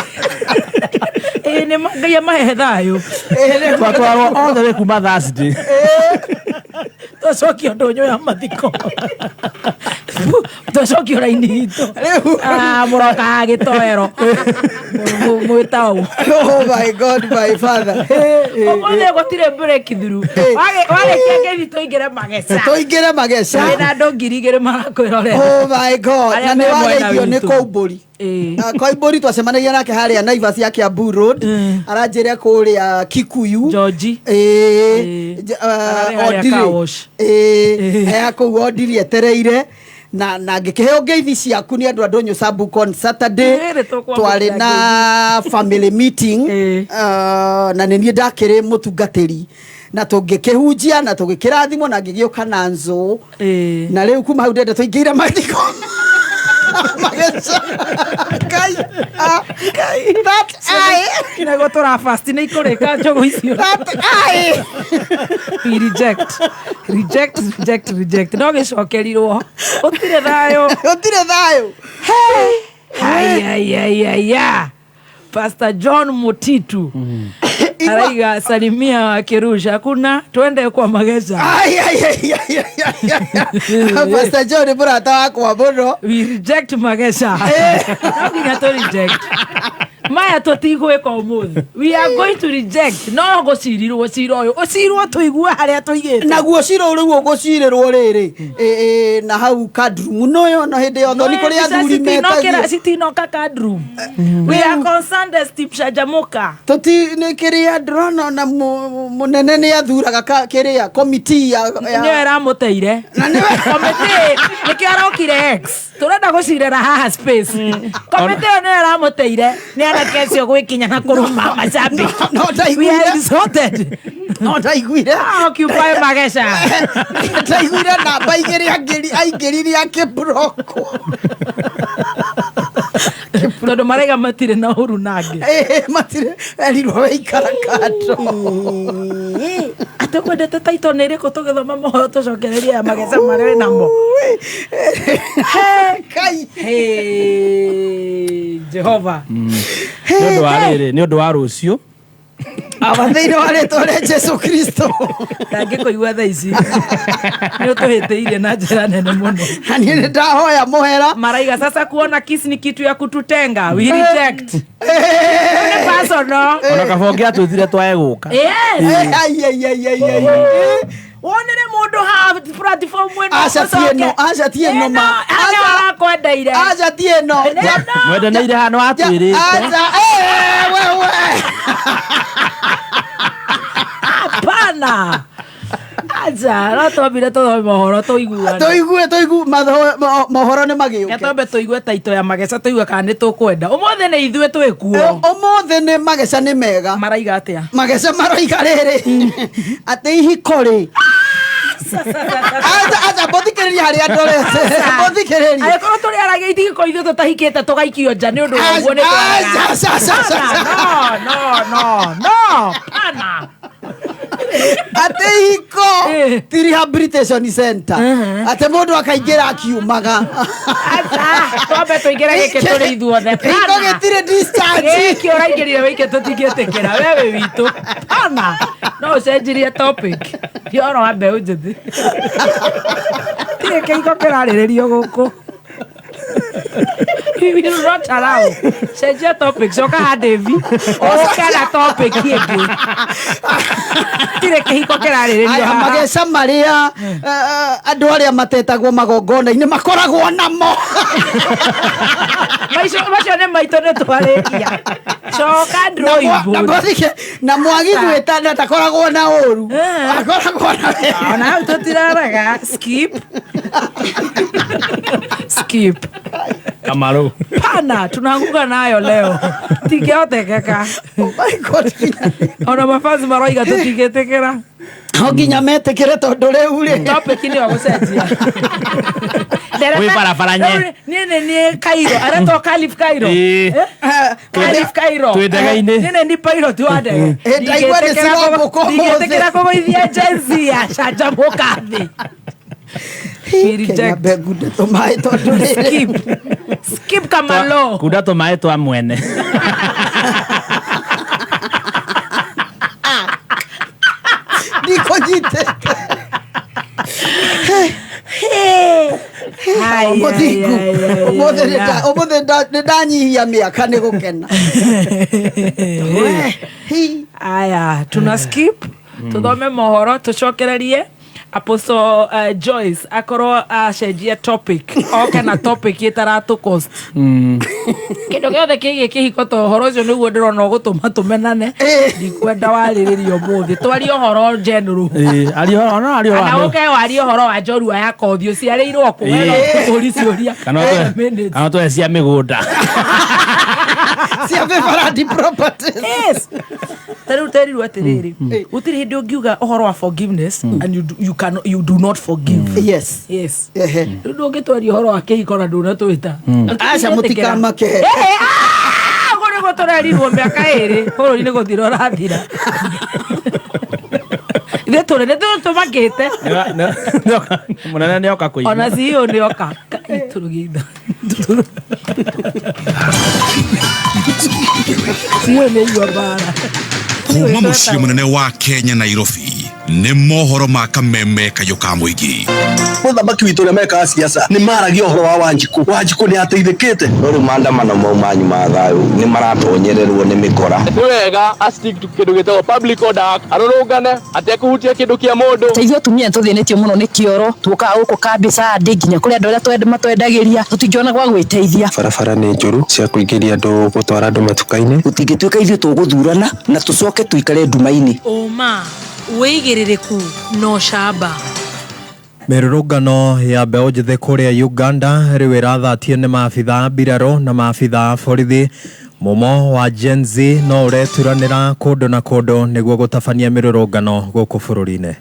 Ĩ nĩ Ngai amahe thayũ. Twatwarwo all the way kuma Thursday. Tũcoke Ndũnyũ ya mathiko. Twacokio raini itũ. Ah, mũroka gĩtoero. Mwĩtau. Oh my God, my father. Ũmũthĩ gũtirĩ breakthrough. Warĩkia ngeithi tũingĩre mageca. Tũingĩre mageca. Wĩna andũ 2000 marakwĩrorera. Oh my God. Arĩa Na me nĩ mwena wageithio nĩ witũ. Koimbũri. Koimbũri twacemanagia nake harĩa Naivas ya Kiambu Road. Aranjĩra kũrĩa Kikuyu. Georgie. Ĩĩ. Ararĩ harĩa Ondiri. car wash. Ĩĩ. Aya kũu Ondiri etereire. Na ngĩkĩheo ngeithi ciaku nĩ andũ a Ndũnyũ Sabuk on Saturday. Ĩrĩ tũkwamũkĩra Twarĩ na family meeting na nĩ niĩ ndakĩrĩ mũtungatĩri na tũngĩkĩhunjia na tũgĩkĩrathimwo na ngĩgĩũka na nzũ na rĩu kuma hau ndenda tũingĩire mathiko mageca. Ngai, ah, Ngai, that eye. Nĩguo tũrafast nĩ ikũrĩka njũgũ icio. That eye. We reject. Reject, reject, reject. No gĩcokerirwo. Gũtirĩ thayũ. Gũtirĩ thayũ. Ayayayaya. Pastor John Mutitu araiga salimia wa Kirusha, hakuna twende kwa mageca. Ai, ai, ai, ai, ai, ai. Pastor John nĩ mũrata wakwa mũno. We reject mageca. No nginya tũ reject. Maya tũtigwĩka ũmũthĩ. We are going to reject. No gũcirirwo cira ũyũ. Ũcirwo tũigue harĩa tũigĩte. Naguo cira rĩu ũgũcirĩrwo rĩrĩ na hau kadrumu noyo na hĩndĩ ya ũthoni kũrĩa athuri metagio. Citinoka cardroom. We are concerned as Steve Shajamoka. Tũti nĩ kĩrĩa ndĩrona ona mũnene nĩ athuraga kĩrĩa komiti ya Nĩyo ĩramũteire. Komiti nĩkĩo arokire X. Tũrenda gũcirĩra haha space. Komiti ĩyo nĩyo ĩramũteire. Nĩ anake acio gwĩkinya na kũrũma macambĩki. No We are insulted. No ndaiguire. Occupy mageca. Ndaiguire namba igĩrĩ aingĩrire akĩbrokwo. Tondũ maraiga matirĩ na ũru nangĩ. Matirĩ, erirwo wĩikara kando. Atĩ kwendete taito nĩ ĩrĩkũ tũgĩthoma mohoro tũcokererie ya mageca marĩa wĩ namo. Kai. Hey, Jehova. Nĩ ũndũ wa rĩrĩ, nĩ ũndũ wa rũciũ. Aba thĩinĩ wa rĩtwa rĩa Jesu Kristo. Ndangĩkũigua thaa ici. Nĩ ũtũhĩtĩirie na njĩra nene mũno. Na niĩ nĩ ndahoya mũhera. Maraiga sasa kuona kiss ni kitu ya kututenga. We reject. Nĩ personal. Ona kaba ũngĩatwĩtire twae gũka. Yes. Ai, ai, ai, ai, ai. Wonere mũndũ ha platform ĩno Aca ti ĩno, aca ti ĩno ma. Aca arakwendeire. Aca ti ĩno. Mwendanĩire haha nĩ watwĩrĩte. Aca, wewe. Hapana. Aca, no twambire tũthome mohoro tũiguane. Tũigue, tũigue, mohoro nĩ magĩũke. Reke twambe tũigue taito ya mageca tũigue kana nĩ tũkwenda. Ũmũthĩ nĩ ithuĩ twĩkuo. Ũmũthĩ nĩ mageca nĩ mega. Maraiga atĩa? Mageca maroiga rĩrĩ. Atĩ ihiko rĩ. Aca, aca, mũthikĩrĩrie harĩa ndorete. Mũthikĩrĩrie. Angĩkorwo tũrĩ aragia ihiko ithuĩ tũtahikĩte tũgaikio nja nĩ ũndũ wa ũguo nĩ twaraga. Aca, aca, aca, aca. No, no, no, no. Pana. Atĩ ihiko ti rehabilitation center. Atĩ mũndũ akaingĩra akiumaga. Aca, twambe tũingĩre gĩkĩ tũrĩ ithuothe. Ihiko gĩtirĩ discharge. Gĩkĩ ũraingĩrire wĩike tũtingĩtĩkĩra. We wĩ witũ. Pana. No ũcenjirie topic. Ti ũhoro wa mbeũ njĩthĩ. Tirĩ kĩhiko kĩrarĩrĩrio gũkũ. We will not allow. Cenjia topic. Coka ha Devi. Ũke na topic ĩngĩ. Tirĩ kĩhiko kĩrarĩrĩrio Aya, haha. mageca marĩa andũ arĩa matetagwo magongona-inĩ makoragwo namo. Macio nĩ maitũ nĩ twarĩkia. Coka drawing board. Na mwagi gwĩta na ndakoragwo na ũru. Akoragwo na wega. Ona hau tũtiraraga. Skip. Skip. Kamaru. Pana, tunaanguka nayo leo. Tingehotekeka. Oh my God. Ona mafanzi maroiga tũtingĩtĩkĩra. No nginya metĩkĩre tondũ rĩu rĩ. Topic nĩ wa gũcenjia. Wĩ barabara nye. Niĩ nĩ niĩ Cairo, aretwo Calif Cairo. Ĩĩ. Calif Cairo. Twĩ ndege-inĩ. Niĩ nĩ niĩ pilot wa ndege. Ndaigua nĩ cirombũka ũmũthĩ. Ndingĩtĩkĩra kũgũithia Gen Z ya canjamũka thĩ. Kenya mbe ngunde tũmaĩ tondũ rĩrĩ. Skip. Skip Kamalo. Kunda tũmaĩ twa mwene. Ndikũnyitĩte. Hai, Mũthingu. Ũmũthĩ ũmũthĩ nĩ ndanyihia mĩaka nĩ gũkena. Aya, tuna skip tuthome mohoro tucokererie Apostle Joyce akorwo acenjie topic oke na topic ĩtaratũ cost kĩndũ gĩothe kĩgiĩ kĩhiko to ũhoro ũcio nĩguo ndĩrona ũgũtũma tũmenane. Ndikwenda warĩrĩrio ũmũthĩ, twarie ũhoro general. Aria ũhoro no aria kana ũhoro. ũke warie ũhoro wa njorua ya kothi ũciarĩirwo kũ. Ũri ciũria. Kana kana tũhe cia mĩgũnda. Cia Bevaradi Properties. Yes, ta rĩu terirwo atĩrĩrĩ, gũtirĩ hĩndĩ ũngiuga ũhoro wa forgiveness and you do, you can, you do not forgive. Yes. Yes. Rĩu ndũngĩtwaria ũhoro wa kĩhiko na ndũnatwĩta. Aca, mũtikamake. Ũguo nĩguo tũrerirwo mĩaka 2 bũrũri nĩ gũthira ũrathira. Ithuĩ tũrĩ nĩ tũmakĩte. Mũnene nĩ oka kũigua. Ona CEO nĩ oka itũrũgĩitha CEO nĩ igua mbara. Kuma mũciĩ mũnene wa Kenya, Nairobi, nĩ mohoro ma kameme kayũ ka mũingĩ. Mũthamaki witũ ũrĩa mekaga siasa nĩ maragia ũhoro wa Wanjikũ. Wanjikũ nĩ ateithĩkĩte. No rĩu maandamano mau manyu ma thayũ nĩ maratonyererwo nĩ mĩkora. Nĩ wega a stick to kĩndũ gĩtagwo Public Order Act, arũrũngane atekũhutia kĩndũ kĩa mũndũ. Ta ithuĩ atumia nĩtũthĩnĩtio mũno nĩ kĩoro, tuokaga gũkũ kambi Sunday nginya kũrĩ andũ arĩa matwendagĩria tũtingĩona gwa gwĩteithia. Barabara nĩ njũru cia kũingĩria andũ, gũtwara andũ matuka-inĩ. Gũtingĩtuĩka ithuĩ tũgũthurana na tũcoke tũikare nduma-inĩ. Ũma, wĩigĩrĩrĩku na ũcamba. Mĩrũrũngano ya mbeũ njĩthĩ kũrĩa Uganda rĩu ĩrathatio nĩ maabitha a mbirarũ na maabitha a borithi. Mumo wa Gen Z no ũreturanĩra kũndũ na kũndũ nĩguo gũtabania mĩrũrũngano gũkũ bũrũri-inĩ.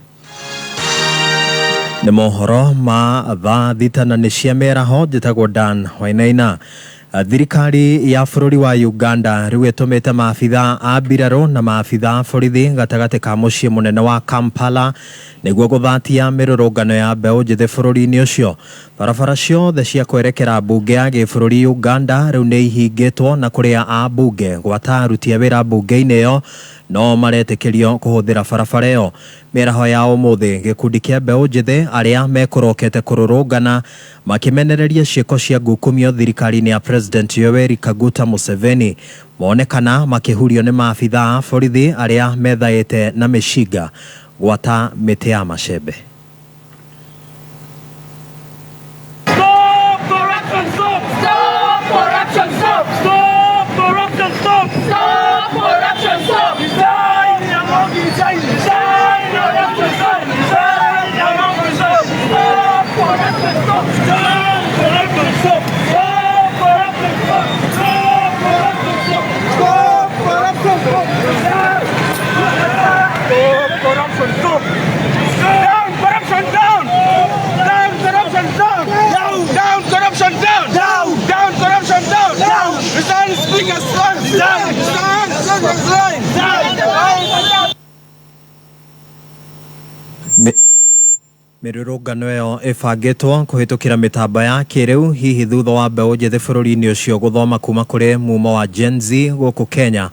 Nĩ mohoro ma thaa 6 na nĩ cia mĩaraho. Njĩtagwo Dan Wainaina. Thirikari ya bũrũri wa Uganda rĩu ĩtũmĩte maabitha a mbirarũ na maabitha a borithi gatagatĩ ka mũciĩ mũnene wa Kampala nĩguo gũthatia mĩrũrũngano ya mbeũ njĩthĩ bũrũri-inĩ ũcio. Barabara ciothe cia kwerekera mbunge ya gĩbũrũri Uganda rĩu nĩ ihingĩtwo, na kũrĩa ambunge gwata aruti a wĩra mbunge-inĩ ĩyo no maretĩkĩrio kũhũthĩra barabara ĩyo. Mĩaraho ya ũmũthĩ, gĩkundi kĩa mbeũ njĩthĩ arĩa mekũrokete kũrũrũngana makĩmenereria ciĩko cia ngukumio thirikari-inĩ ya President Yoweri Kaguta Museveni monekana makĩhurio nĩ maabitha a borithi arĩa methaĩte na mĩcinga gwata mĩtĩ ya macembe. Stop corruption, stop! Stop corruption, stop! Stop corruption, stop! Stop corruption, stop! Resign, Nyamogi, resign! Resign, corruption, stop! Resign, Nyamogi, stop! Stop corruption, stop! Stop corruption, stop! Stop corruption, stop! Stop corruption, stop! Stop corruption, stop! Stop corruption, stop! Down corruption, down! Down corruption, down! Down, down corruption, down! Down, down corruption, down! Down! Resign, speaker, resign! Down! Resign, speaker, resign! Down! Down! Mĩrũrũngano ĩyo ĩbangĩtwo kũhĩtũkĩra mĩtambo ya kĩrĩu, hihi thutha wa mbeũ njĩthĩ bũrũri-inĩ ũcio gũthoma kuma kũrĩ mumo wa Gen Z gũkũ Kenya.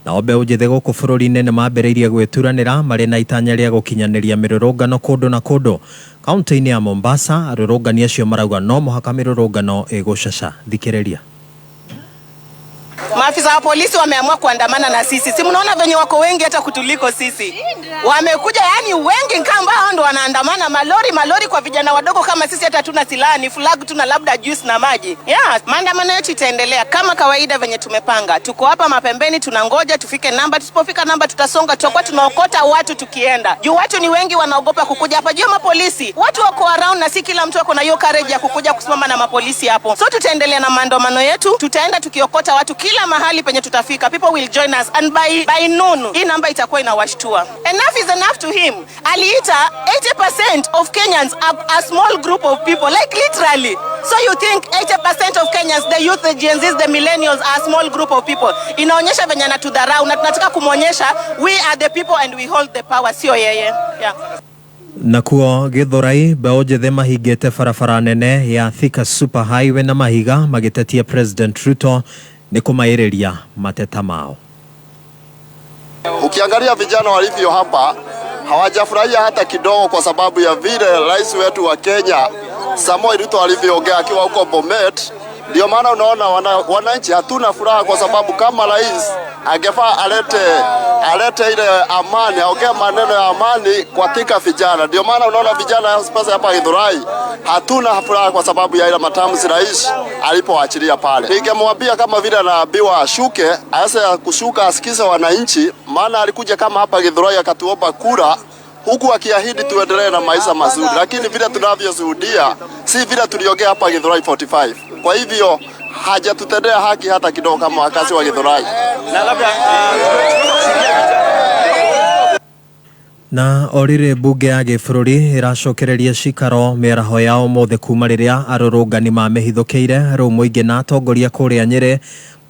Nao mbeũ njĩthĩ gũkũ bũrũri-inĩ nĩ mambĩrĩirie gwĩturanĩra marĩ na itanya rĩa gũkinyanĩria mĩrũrũngano kũndũ na kũndũ. Kaunti-inĩ ya Mombasa, arũrũngani acio marauga no mũhaka mĩrũrũngano ĩgũcaca. Thikĩrĩria. Maafisa wa polisi wameamua kuandamana na sisi. Si mnaona venye wako wengi hata kutuliko sisi. Wamekuja yani wengi kama hao ndo wanaandamana, malori malori kwa vijana wadogo kama sisi, hata hatuna silaha, ni flag tu na labda juice na maji. Yeah, maandamano yetu itaendelea kama kawaida venye tumepanga. Tuko hapa mapembeni tunangoja tufike namba, tusipofika namba tutasonga, tutakuwa tunaokota watu tukienda. Juu watu ni wengi wanaogopa kukuja hapa. Juu mapolisi, watu wako around na si kila mtu ako na hiyo courage ya kukuja kusimama na mapolisi hapo. So tutaendelea na maandamano yetu, tutaenda tukiokota watu kila mahali penye tutafika. People will join us and by noon hii namba itakuwa inawashtua. Enough is enough to him. Aliita 80% of Kenyans are a small group of people, like literally. So you think 80% of Kenyans, the youth, the Gen Zs, the millennials are a small group of people. Inaonyesha venye anatudharau na tunataka kumwonyesha we are the people and we hold the power, sio yeye. Yeah. Nakuo Githurai, mbeũ njĩthĩ mahingĩte barabara nene ya Thika Super Highway na mahiga magĩtetia President Ruto nĩ kũmaĩrĩria mateta mao. Ukiangalia vijana walivyo hapa hawajafurahia hata kidogo, kwa sababu ya vile rais wetu wa Kenya Samoei Ruto alivyoongea akiwa huko Bomet. Ndio maana unaona wananchi hatuna furaha, kwa sababu kama rais angefaa alete ile amani, aongee maneno ya amani katika vijana. Ndio maana unaona vijana sasa hapa Githurai hatuna furaha kwa sababu ya ile matamshi rais alipoachilia pale. Ningemwambia kama vile anaambiwa ashuke, aweze kushuka asikize wananchi, maana alikuja kama hapa Githurai akatuomba kura huku akiahidi tuendelee na maisha mazuri, lakini vile tunavyoshuhudia si vile tuliongea hapa Githurai 45. Kwa hivyo hajatutendea haki hata kidogo kama wakazi wa Githurai. Na labda Na orire mbunge ya gĩbũrũri ĩracokereria cikaro mĩaraho ya ũmũthĩ kuma rĩrĩa arũrũngani mamĩhithũkĩire. Rĩu mũingĩ na atongoria kũrĩa Nyĩrĩ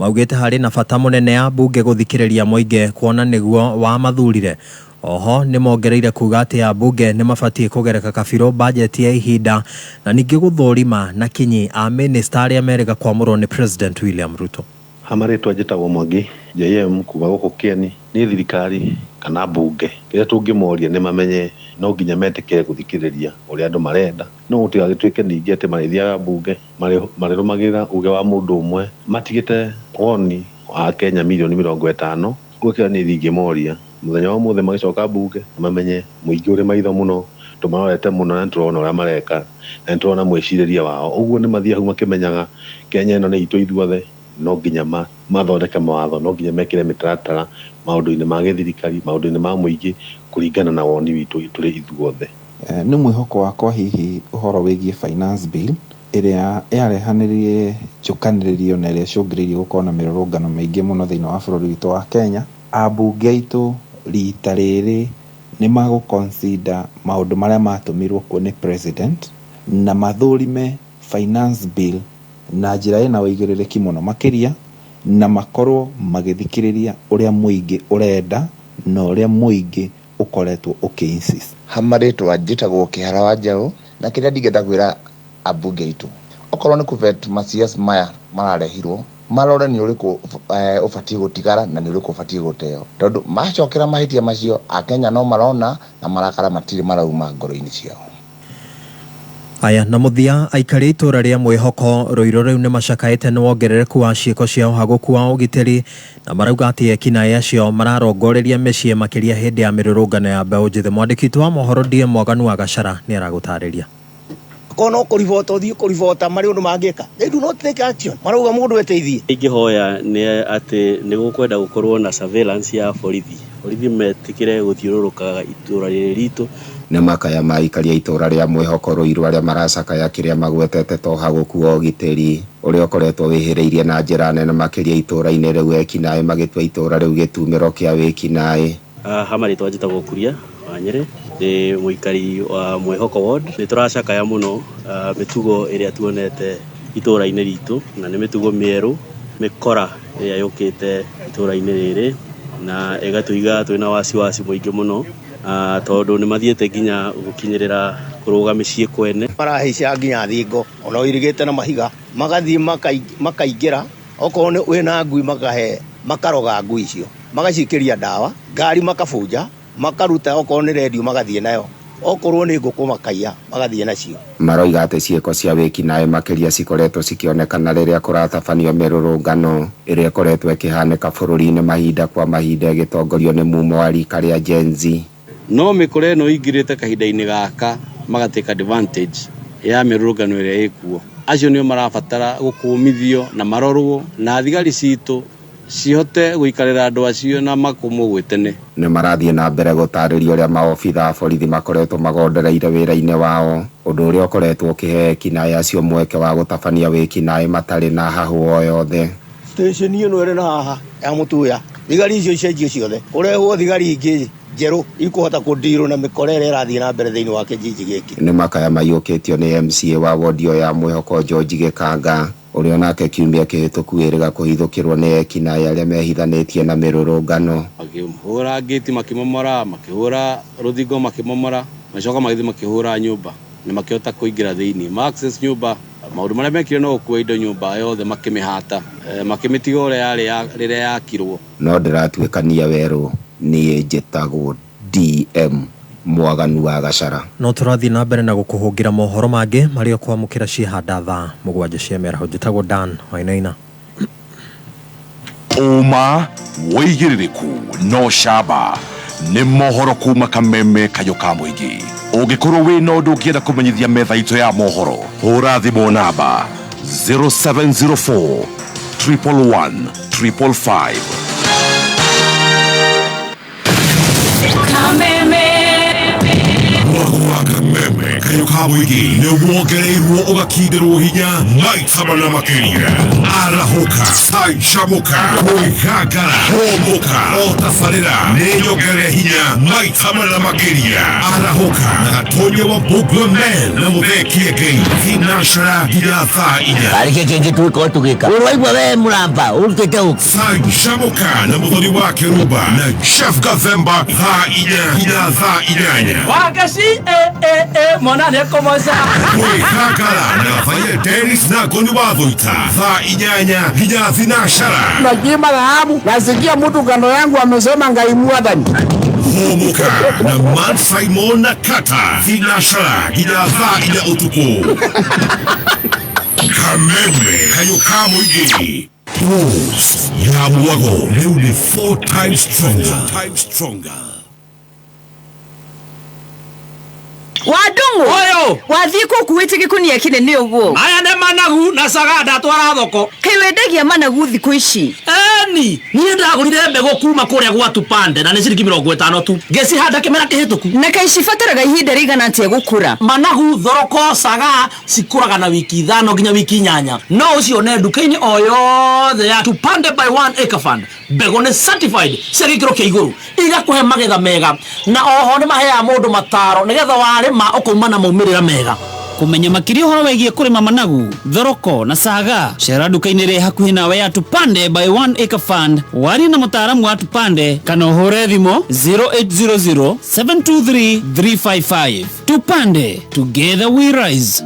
maugĩte harĩ na bata mũnene ya mbunge gũthikĩrĩria mũingĩ kuona nĩguo wamathurire. Oho nĩ mongereire kuga atĩ ambunge nĩ mabatiĩ kũgereka kabirũ bajeti ya ihinda na ningĩ gũthũrima na kinyi a mĩnĩsta arĩa merĩga kwamũrwo nĩ President William Ruto. Hamarĩtwa njĩtagwo Mwangi JM kuma gũkũ Kĩeni. Nĩ thirikari kana mbunge kĩrĩa tũngĩmoria nĩ mamenye no nginya metĩkĩre gũthikĩrĩria ũrĩa andũ marenda, no gũtigagĩtuĩke ningĩ atĩ marĩthiaga mbunge marĩrũmagĩrĩra uge wa mũndũ ũmwe matigĩte woni wa Kenya mirioni 50. Ũguo kĩrĩa niĩ ingĩmoria mũthenya wa ũmũthĩ magĩcoka mbunge mamenye mũingĩ ũrĩ maitho mũno, tũmarorete mũno na nĩtũrona ũrĩa mareka na nĩtũrona mwĩcirĩrie wao. Ũguo nĩ mathiaga hau makĩmenyaga Kenya ĩno nĩ itũ ithuothe, no nginya mathondeke mawatho, no nginya mekĩre mĩtaratara maũndũ-inĩ ma gĩthirikari, maũndũ-inĩ ma mũingĩ kũringana na woni witũ tũrĩ ithuothe. Nĩ mwĩhoko wakwa hihi ũhoro wĩgiĩ finance bill ĩrĩa yarehanĩrie njũkanĩrĩrio na ĩrĩa ĩcũngĩrĩirie gũkorwo na mĩrũrũngano mĩingĩ mũno thĩinĩ wa bũrũri witũ wa Kenya. Ambunge aitũ rita rĩrĩ nĩ magũ-consider maũndũ marĩa matũmirwo kuo nĩ president na mathũrime finance bill na njĩra ĩna ũigĩrĩrĩki mũno makĩria, na makorwo magĩthikĩrĩria ũrĩa mũingĩ ũrenda na ũrĩa mũingĩ ũkoretwo ũkĩ-insist. Hamarĩtwa njĩtagwo Kĩhara wa Njaũ, na kĩrĩa ndingĩenda kwĩra ambunge aitũ, okorwo nĩ kũvet ma-CS maya mararehirwo marore nĩ ũrĩkũ ũbatiĩ gũtigara na nĩ ũrĩkũ ũbatiĩ gũteo, tondũ macokera mahĩtia macio Akenya no marona na marakara matirĩ marauma ngoro-inĩ ciao. Aya na mũthia aikari itũra rĩa mwĩhoko Rũirũ rĩu nĩ macakaĩte nĩ wongerereku wa ciĩko cia ũhagũku wa ũgitĩri na marauga atĩ ekinaĩ acio mararongoreria mĩciĩ makĩria hĩndĩ ya mĩrũrũngano ya mbeũ njĩthĩ. Mwandĩki witũ wa mohoro DM Mwaganu wa Gacara nĩ aragũtarĩria. Kono kũribota ũthiĩ kũribota marĩ ũndũ mangĩka, they do not take action, marauga mũndũ eteithie. Ingĩhoya nĩ atĩ nĩ gũkwenda gũkorwo na surveillance ya borithi, borithi metĩkĩre gũthiũrũrũkaga itũra rĩrĩ ritũ. Nĩ makaya ma aikari a itũra rĩa mwĩhoko Rũirũ arĩa maracakaya kĩrĩa magwetete ta ũhagũku wa ũgitĩri ũrĩa ũkoretwo wĩhĩrĩirie na njĩra nene makĩria itũra-inĩ rĩu, ekinaĩ magĩtua itũra rĩu gĩtumĩro kĩa wĩkinaĩ. Hamarĩtwa njĩtagwo Kuria wa Nyĩrĩ, ndĩ mũikari wa Mwĩhoko ward. Nĩ tũracakaya mũno mĩtugo ĩrĩa tuonete itũra-inĩ ritũ, na nĩ mĩtugo mĩerũ mĩkora ĩrĩa yũkĩte itũra-inĩ rĩrĩ na ĩgatũiga twĩna wasiwasi mũingĩ mũno, tondũ nĩ mathiĩte nginya gũkinyĩrĩra kũrũga mĩciĩ kwene. Marahaica nginya thingo ona ũirigĩte na mahiga, magathiĩ makaingĩra, okorwo nĩ wĩna ngui makahe, makaroga ngui icio, magacikĩria ndawa, ngari makabunja, makaruta okorwo nĩ redio magathiĩ nayo, okorwo nĩ ngũkũ makaiya magathiĩ nacio. Maroiga atĩ ciĩko cia wĩkinaĩ makĩria cikoretwo cikĩonekana rĩrĩa kũratabanio mĩrũrũngano ĩrĩa ĩkoretwo ĩkĩhanĩka bũrũri-inĩ mahinda kwa mahinda ĩgĩtongorio nĩ mumo wa rika rĩa Gen Z. No mĩkora ĩno ĩingĩrĩte kahinda-inĩ gaka magatake advantage ya mĩrũrũngano ĩrĩa ĩkuo. Acio nĩo marabatara gũkũmithio na marorwo na thigari citũ cihote gũikarĩra andũ acio na makũmwo gwĩ tene. Nĩ marathiĩ na mbere gũtarĩria ũrĩa maobitha a borithi makoretwo magondereire wĩra-inĩ wao, ũndũ ũrĩa ũkoretwo ũkĩhe ekinaĩ acio mweke wa gũtabania wĩkinaĩ matarĩ na hahũ o yothe. Station ĩno ĩrĩ na haha ya Mũtuya, thigari icio icenjio ciothe, kũrehwo thigari ingĩ njerũ ikũhota kũndirwo na mĩkora ĩrĩa ĩrathiĩ na mbere thĩinĩ wa kĩjiji gĩkĩ. Nĩ makaya maiyũkĩtio nĩ MCA wa wodi ĩyo ya Mwĩhoko George Gĩkanga, ũrĩa onake kiumia kĩhĩtũku ĩrĩga kũhithũkĩrwo nĩ ekinaĩ arĩa mehithanĩtie na mĩrũrũngano. Makĩhũra ngĩti makĩmomora, makĩhũra rũthingo makĩmomora, magĩcoka magĩthiĩ makĩhũra nyũmba na makĩhota kũingĩra thĩinĩ. Ma access nyũmba, maũndũ marĩa mekire no gũkua indo nyũmba yothe makĩmĩhata, makĩmĩtiga ũrĩa yarĩ rĩrĩa yakirwo. No ndĩratuĩkania werũ, niĩ njĩtagwo DM. Mwaganu wa Gacara. No tũrathiĩ na mbere na gũkũhũngĩra mohoro mangĩ marĩa ũkwamũkĩra ciĩhanda thaa 7 cia mĩaraho. Njĩtagwo Dan Wainaina. Ũma, wĩigĩrĩrĩku na ũcamba nĩ mohoro kuma Kameme Kayũ ka Mũingĩ. Ũngĩkorwo wĩna ũndũ ũngĩenda kũmenyithia metha itũ ya mohoro, hũra thimũ namba 0704 111 555. Kameme Kayũ ka Mũingĩ nĩ wongereirwo ũgakindĩrwo hinya maita mana makĩria. Arahũka, canjamũka, kwĩgangara, hũmũka, o tabarĩra nĩ nyongerere hinya maita mana makĩria. Arahũka na Gatonya wa Bugla Man na Mũthee Kĩengei thinacara nginya thaa 4. Arĩ kĩ kĩngĩ tũgĩkorwo tũgĩka? Ũraigua we mũramba ũrutĩte ũ? Canjamũka na Mũthoni wa Kĩrumba na Jeff Gathemba thaa 4 nginya thaa 8. Wagaci mwana nĩ ekũmoca. Kwĩgangara na Rafael Dennis na Ngoni wa Thuita thaa 8 nginya thinacara. Najima dhahabu, nasikia mtu kando yangu amesema Ngai mwathani. Hũmũka na Man Simon na Kata thinacara nginya thaa 4 ũtukũ. Kameme Kayũ ka Mũingĩ. Pulse ya Mwago rĩu nĩ 4 times stronger. Wadungu Oyo. Wathiĩ kũ ũkuĩte gĩkunia kĩnene ũguo? Maya nĩ managu na caga ndatwara thoko. Kaĩ wendagia managu thikũ ici? Eni, niĩ ndagũrire mbegũ kuma kũrĩa gwa Tupande na nĩ ciringi 50 tu. Ngĩcihanda kĩmera kĩhĩtũku. Na kaĩ cibataraga ihinda rĩigana atĩa gũkũra? Managu, thoroko, caga cikũraga na wiki 5 nginya wiki 8. No ũcione nduka-inĩ o yothe ya Tupande by 1 Acre Fund. Mbegũ nĩ certified cia gĩkĩro kĩa igũrũ, igakũhe magetha mega, na oho nĩ maheaga mũndũ mataro nĩgetha warĩma ũkauma na maumĩrĩra mega. Kũmenya makĩria ũhoro wĩgiĩ kũrĩma managu, thoroko na caga, cera nduka-inĩ ĩrĩa hakuhĩ nawe ya Tupande by 1 Acre Fund, warie na mũtaaramu wa Tupande kana ũhũre thimũ 0800 723 355. Tupande, together we rise.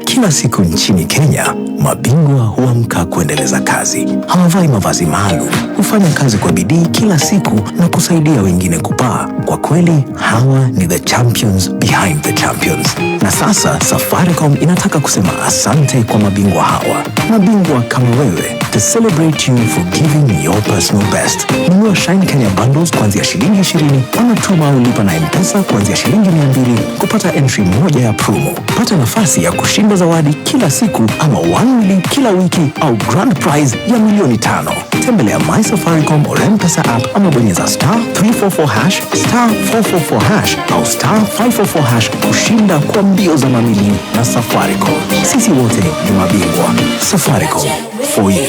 Kila siku nchini Kenya, mabingwa huamka kuendeleza kazi. Hawavai mavazi maalum, hufanya kazi kwa bidii kila siku na kusaidia wengine kupaa. Kwa kweli, hawa ni the champions behind the champions. Na sasa Safaricom inataka kusema asante kwa mabingwa hawa, mabingwa kama wewe, to celebrate you for giving your personal best. Nunua Shine Kenya bundles kuanzia shilingi 20 ama tuma au lipa na M-Pesa kuanzia shilingi 200 kupata entry moja ya promo. Pata nafasi ya kushinda zawadi kila siku ama 1 million kila wiki au grand prize ya milioni 5. Tembelea My Safaricom or M-Pesa app ama bonyeza star 344 hash, star 444 hash au star 544 hash kushinda kwa mbio za mamilioni na Safaricom. Sisi wote ni mabingwa. Safaricom for you.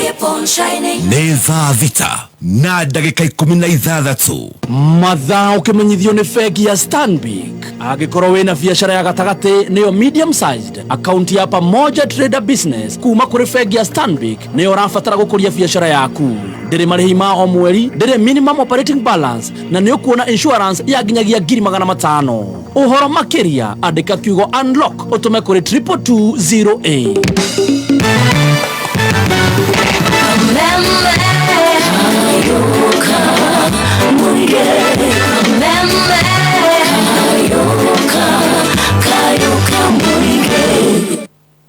Nĩ thaa 6 na ndagĩka 16. Mathaa ũkĩmenyithio nĩ bengi ya Stanbic. Angĩkorwo wĩna biacara ya gatagatĩ nĩyo medium sized, akaunti ya Pamoja Trader Business kuma kũrĩ bengi ya Stanbic nĩyo ũrabatara gũkũria biacara yaku. Ndĩrĩ marĩhi ma o mweri, ndĩrĩ minimum operating balance na nĩ ũkuona insurance ya nginyagia ngiri magana matano. Ũhoro makĩria andĩka kiugo unlock ũtũme kũrĩ 22208.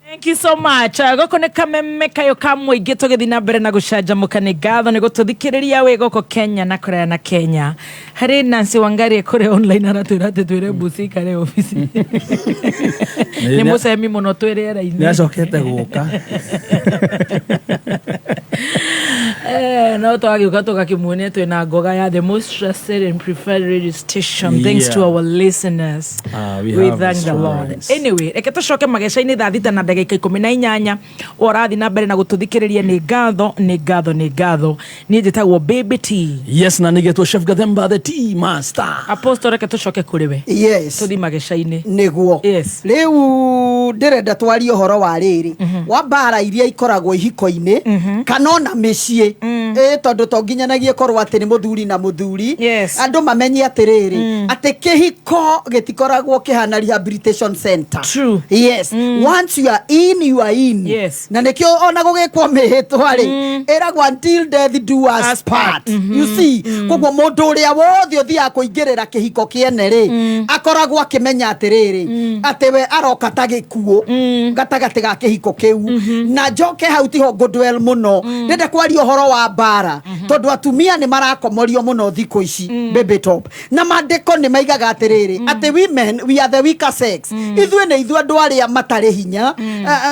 Thank you so much. Gũkũ nĩ Kameme Kayũ ka Mũingĩ tũgĩthiĩ na mbere na gũcanjamũka. Nĩ ngatho nĩ gũtũthikĩrĩria wĩ gũkũ Kenya na kũraya na Kenya. Harĩ Nancy Wangari kũrĩa online aratwĩra atĩ twĩre Busi ikare obici. Nĩ mũcemi mũno twĩ rĩera-inĩ. Nĩ acokete gũka. No twagĩũka tũgakĩmuonia twĩna ngoga ya the most trusted and preferred radio station. Thanks to our listeners. We We have thank the Lord. assurance. Anyway, reke tũcoke mageca-inĩ thaa 6 na ndagĩka 18. Ũrathiĩ na mbere na gũtũthikĩrĩria nĩ ngatho, nĩ ngatho, nĩ ngatho. Niĩ njĩtagwo Baby T. Yes, na nĩgetwo Chef Gathemba the Tea Master. Apostle, reke tũcoke kũrĩ we. Yes. Tũthiĩ mageca-inĩ. Nĩguo. Yes. Rĩu ndĩrenda twarie ũhoro wa rĩrĩ wa mbara iria ikoragwo ihiko-inĩ kana ona mĩciĩ. Ĩ tondũ to nginyanagie korwo atĩ nĩ mũthuri na mũthuri. Andũ mamenye atĩrĩrĩ, atĩ kĩhiko gĩtikoragwo kĩhana rehabilitation center. True. Yes. Once you are in, you are in. Yes. Na nĩkĩo ona gũgĩkwo mĩhĩtwa rĩ, ĩragwo until death do us part. You see, koguo mũndũ ũrĩa wothe ũthiaga kũingĩrĩra kĩhiko kĩene rĩ, akoragwo akĩmenya atĩrĩrĩ, atĩ we aroka ta gĩkuũ gatagatĩ ga kĩhiko kĩu. Na njoke hau tiho ngũdwell mũno, ndĩrenda kwaria ũhoro wa mbara, tondũ atumia nĩ marakomorio mũno thikũ ici, baby top. Na maandĩko nĩ maigaga atĩrĩrĩ, atĩ women, we are the weaker sex. Ithuĩ nĩ ithuĩ andũ arĩa matarĩ hinya.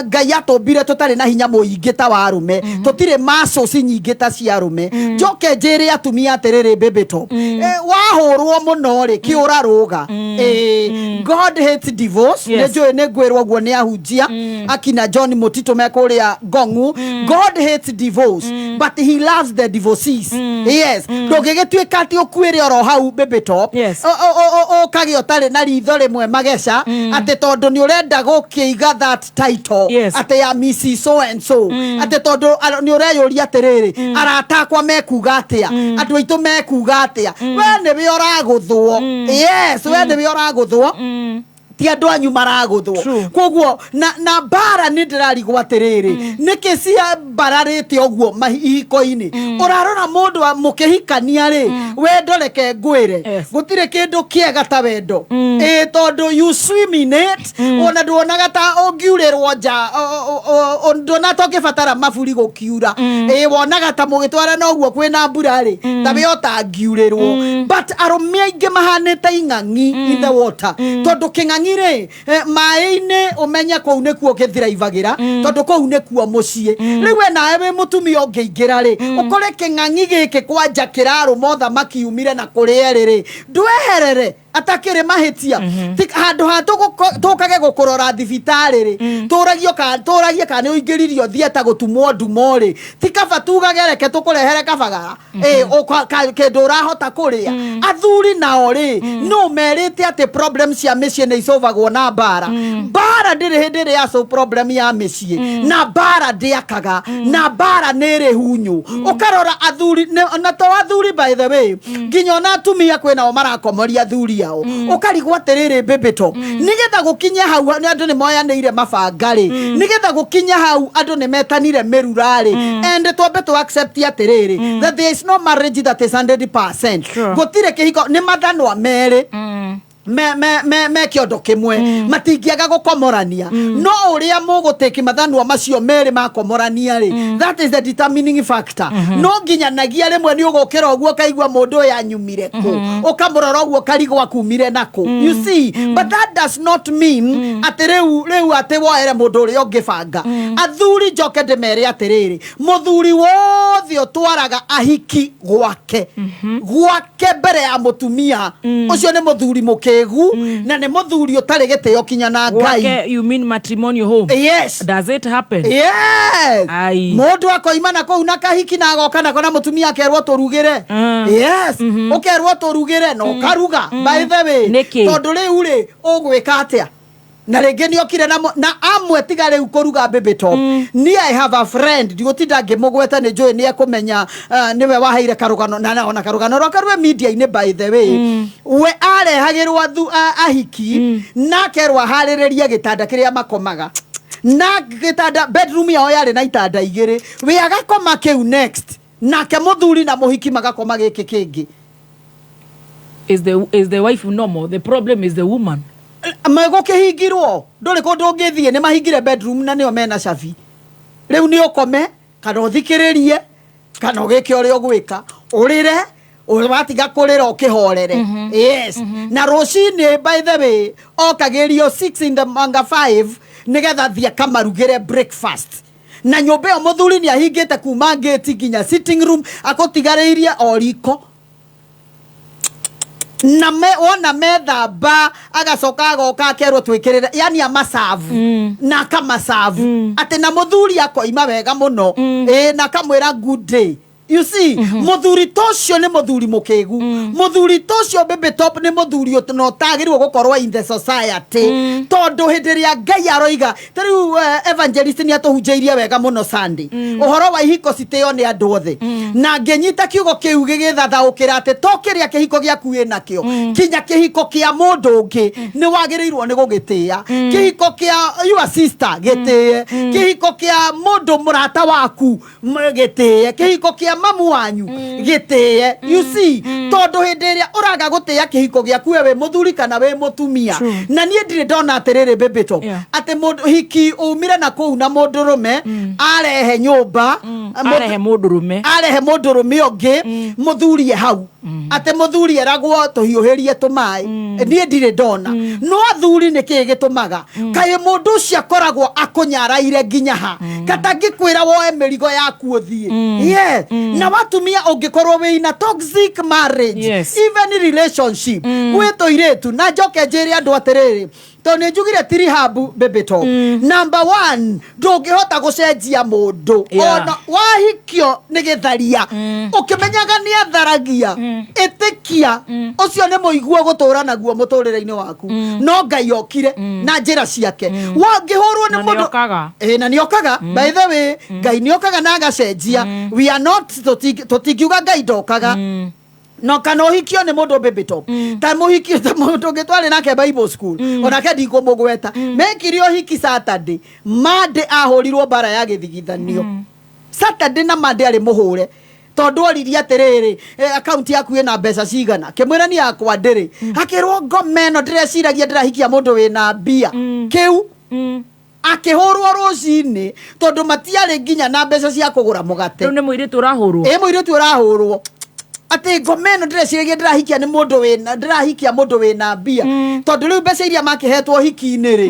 Ngai atũmbire tũtarĩ na hinya mũingĩ ta wa arũme, tũtirĩ muscles nyingĩ ta cia arũme. Njoke njĩre atumia atĩrĩrĩ, baby top, wahũrwo mũno rĩ, kĩũra rũga. God hates divorce. Nĩ njũĩ nĩ ngwĩrwo ũguo nĩ ahunjia akina John Mũtitũ me kũrĩa Ngongu. God hates divorce, but he loves the divorcees. Yes. Ndũngĩgĩtuĩka atĩ ũkuĩre oro hau, baby top, ũkagĩa ũtarĩ na ritho rĩmwe mageca, atĩ tondũ nĩ ũrenda gũkĩiga that title, atĩ ya Mrs so and so, atĩ tondũ nĩ ũreyũria atĩrĩrĩ, arata akwa mekuga atĩa, andũ aitũ mekuga atĩa. We nĩwe ũragũthwo. Yes, we nĩwe ũragũthwo, ti andũ anyu maragũthwo. Koguo na mbara nĩ ndĩrarigwo atĩrĩrĩ, nĩkĩ ciambararĩte ũguo ihiko-inĩ? Ũrarora mũndũ mũkĩhikania rĩ, wendo, reke ngwĩre, gũtirĩ kĩndũ kĩega ta wendo. Ĩ tondũ you swim in it, ona nduonaga ta ũngiurĩrwo nja, nduona ta ũngĩbatara maburi gũkiura. Ĩ wonaga ta mũgĩtwarana ũguo kwĩna mbura rĩ, ta we ũtangiurĩrwo. But arũme aingĩ mahanĩte ing'ang'i in the water, tondũ kĩng'ang'i rĩ, maĩ-inĩ, ũmenye kũu nĩkuo gĩthiraivagĩra, tondũ kũu nĩkuo mũciĩ. Rĩu we nawe wĩ mũtumia ũngĩingĩra rĩ, ũkore kĩng'ang'i gĩkĩ kwanja kĩrarũma ũthamaki umire na kũrĩ erĩ rĩ, ndweherere atakĩrĩ mahĩtia. Handũ ha tũkage gũkũrora thibitarĩ rĩ, tũragio ka tũragie kana nĩ ũingĩririo thieta gũtumwo ndumo rĩ, ti kaba tugage reke tũkũrehere kabagara kĩndũ ũrahota kũrĩa. Athuri nao rĩ, no merĩte atĩ problem cia mĩciĩ nĩ icovagwo na mbara. Mbara ndĩrĩ hĩndĩ ĩrĩa ya solve problem ya mĩciĩ, na mbara ndĩakaga, na mbara nĩ ĩrĩ hunyũ. Ũkarora athuri na to athuri, by the way, nginya ona atumia kwĩnao marakomoria athuri ao. Ũkarigwo atĩrĩrĩ, baby top, nĩgetha gũkinye hau nĩ andũ nĩ moyanĩire mabanga rĩ, nĩgetha gũkinye hau andũ nĩ metanire mĩrura rĩ. And twambe tũ accept atĩrĩrĩ, that there is no marriage that is 100%. Gũtirĩ kĩhiko nĩ mathanwa merĩ me kĩondo kĩmwe matingĩaga gũkomorania, no ũrĩa mũgũtĩki mathanwa macio merĩ makomorania rĩ, that is the determining factor. No nginyanagia rĩmwe nĩ ũgũkĩra ũguo ũkaigua mũndũ ũyũ anyumire kũ, ũkamũrora ũguo ũkarigwo akumire nakũ, you see. But that does not mean atĩ rĩu atĩ woere mũndũ ũrĩa ũngĩbanga. Athuri, njoke ndĩmere atĩrĩrĩ, mũthuri wothe ũtwaraga ahiki gwake mbere ya mũtumia ũcio nĩ mũthuri mũkĩgu, na nĩ mũthuri ũtarĩ gĩtĩo kinya na Ngai. Gwake, you mean matrimonial home? Yes. Does it happen? Yes. Ai. Mũndũ akoima na kũu na kahiki na agoka nako na mũtumia akerwo tũrugĩre. Yes, ũkerwo tũrugĩre na ũkaruga, by the way. Nĩkĩ? Tondũ rĩu rĩ, ũgwĩka atĩa? Na rĩngĩ nĩ okire na amwe tiga rĩu kũruga, baby top. Niĩ I have a friend, ndigũtinda ngĩmũgweta, nĩ njũĩ nĩ ekũmenya, nĩwe waheire karũgano na ona karũgano rwake rwĩ media-inĩ, by the way. We arehagĩrwo ahiki na akerwo aharĩrĩrie gĩtanda kĩrĩa makomaga, na gĩtanda bedroom yao yarĩ na itanda igĩrĩ, we agakoma kĩu next, nake mũthuri na mũhiki magakoma gĩkĩ kĩngĩ. Is the wife normal? The problem is the woman. Megũkĩhingirwo, ndũrĩ kũndũ ũngĩthiĩ, nĩ mahingire bedroom na nĩo mena cabi. Rĩu nĩ ũkome kana ũthikĩrĩrie kana ũgĩke ũrĩa ũgwĩka, ũrĩre, watiga kũrĩra ũkĩhorere. Yes. Na rũcinĩ, by the way, okagĩrio 6 in the manga 5 nĩgetha thiĩ akamarugĩre breakfast, na nyũmba ĩyo mũthuri nĩ ahingĩte kuma ngĩti nginya sitting room, akũtigarĩirie o riko na wona methamba, agacoka agoka akerwo twĩkĩrĩre, yani amacabu na akamacabu, atĩ na mũthuri akoima wega mũno, ĩ na akamwĩra good day. You see, muthuri ta ũcio nĩ muthuri mũkĩgu. Muthuri ta ũcio, Baby Top, nĩ muthuri na ũtagĩrĩirwo gũkorwo in the society, tondũ hĩndĩ ĩrĩa Ngai aroiga ta rĩu, evangelist nĩ atũhunjĩirie wega mũno Sunday ũhoro wa ihiko citĩo nĩ andũ othe, na ngĩnyita kiugo kĩu gĩgĩthathaũkĩra atĩ to kĩrĩa kĩhiko gĩaku wĩnakĩo, kinya kĩhiko kĩa mũndũ ũngĩ nĩ wagĩrĩirwo nĩ gũgĩtĩĩa. Kĩhiko kĩa your sister gĩtĩe, kĩhiko kĩa mũndũ mũrata waku gĩtĩe, kĩhiko kĩa mamu wanyu gĩtĩe. You see, tondũ hĩndĩ ĩrĩa ũraga gũtĩĩa kĩhiko gĩaku, we wĩ mũthuri kana wĩ mũtumia, na niĩ ndirĩ ndona atĩrĩrĩ, Baby Top, atĩ mũndũ hiki umire na kũu na mũndũrũme arehe nyũmba, arehe mũndũrũme, arehe mũndũrũme ũngĩ, mũthurie hau atĩ mũthuri eragwo tũhiũhĩrie tũmaĩ, niĩ ndirĩ ndona. No athuri, nĩ kĩĩ gĩtũmaga kaĩ mũndũ ũcio akoragwo akũnyaraire nginya ha katangĩkwĩra woe mĩrigo yaku ũthiĩ? Yes. Na watumia, ũngĩkorwo wĩ in a toxic marriage, even relationship, gwĩ tũirĩtu, na njoke njĩre andũ atĩrĩrĩ, tondũ nĩ njugire ti rehab, Baby Top. Number one, ndũngĩhota gũcenjia mũndũ. Ona wahikio nĩ gĩtharia, ũkĩmenyaga nĩ atharagia, ĩtĩkia ũcio nĩ mũiguo gũtũra naguo mũtũrĩre-inĩ waku. No Ngai okire na njĩra ciake, wangĩhũrwo nĩ Na mũndũ nĩokaga. Ĩ, na nĩokaga. By the way, Ngai nĩokaga na agacenjia. We are not, tũtingiuga Ngai ndokaga. No kana ũhikio nĩ mũndũ, Baby Top, ta mũhikio ta mũndũ ũngĩ twarĩ nake Bible school, onake ndikũmũgweta, mekire ũhiki Saturday, Monday ahũrirwo mbara ya gĩthigithanio. Saturday na Monday arĩ mũhũre, tondũ oririe atĩrĩrĩ, akaunti yaku ĩna mbeca cigana? Kĩmwĩra ni yakwa ndĩrĩ. Akĩrwo ngoma ĩno ndĩreciragia ndĩrahikia mũndũ wĩna mbia. Kĩu akĩhũrwo rũcinĩ, tondũ matiarĩ nginya na mbeca cia kũgũra mũgate. Rĩu nĩ mũirĩtu ũrahũrwo? Ĩ, mũirĩtu ũrahũrwo atĩ ngoma ĩno ndĩreciragia ndĩrahikia nĩ mũndũ wĩna, ndĩrahikia mũndũ wĩna mbia, tondũ rĩu mbeca iria makĩhetwo hiki-inĩ rĩ,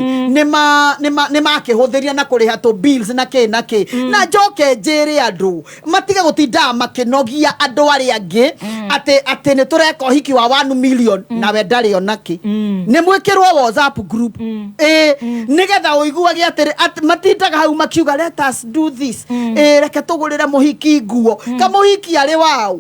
nĩ makĩhũthĩria na kũrĩha tũ bills na kĩ na kĩ. Na njoke njĩre andũ matige gũtindaga makĩnogia andũ arĩa angĩ atĩ nĩ tũreka ũhiki wa 1 million, nawe ndarĩ ona kĩ. Nĩ mwĩkĩrwo WhatsApp group, ĩ, nĩgetha ũiguage atĩrĩ atĩ matindaga hau makiuga, "Let us do this, ĩ, reke tũgũrĩre mũhiki nguo." Kamũhiki arĩ waũ?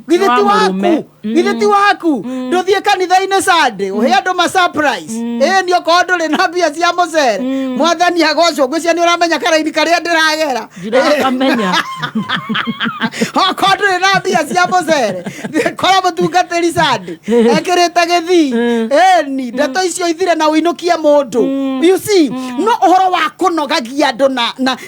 Githĩ ti Wa mũrũme. waku? Githĩ ti waku? Ndũthiĩ kanitha-inĩ Sunday ũhe andũ ma surprise? Ĩ, nĩ okorwo ndũrĩ na mbia cia mũcere, Mwathani agocwo. Ngwĩciria nĩ ũramenya karaini karĩa ndĩragera. Ndirakamenya. Okorwo ndũrĩ na mbia cia mũcere, kora mũtungatĩri Sunday ekĩrĩte gĩthii. Ĩni ndeto icio ithire na ũinũkie mũndũ. You see, no ũhoro wa kũnogagia andũ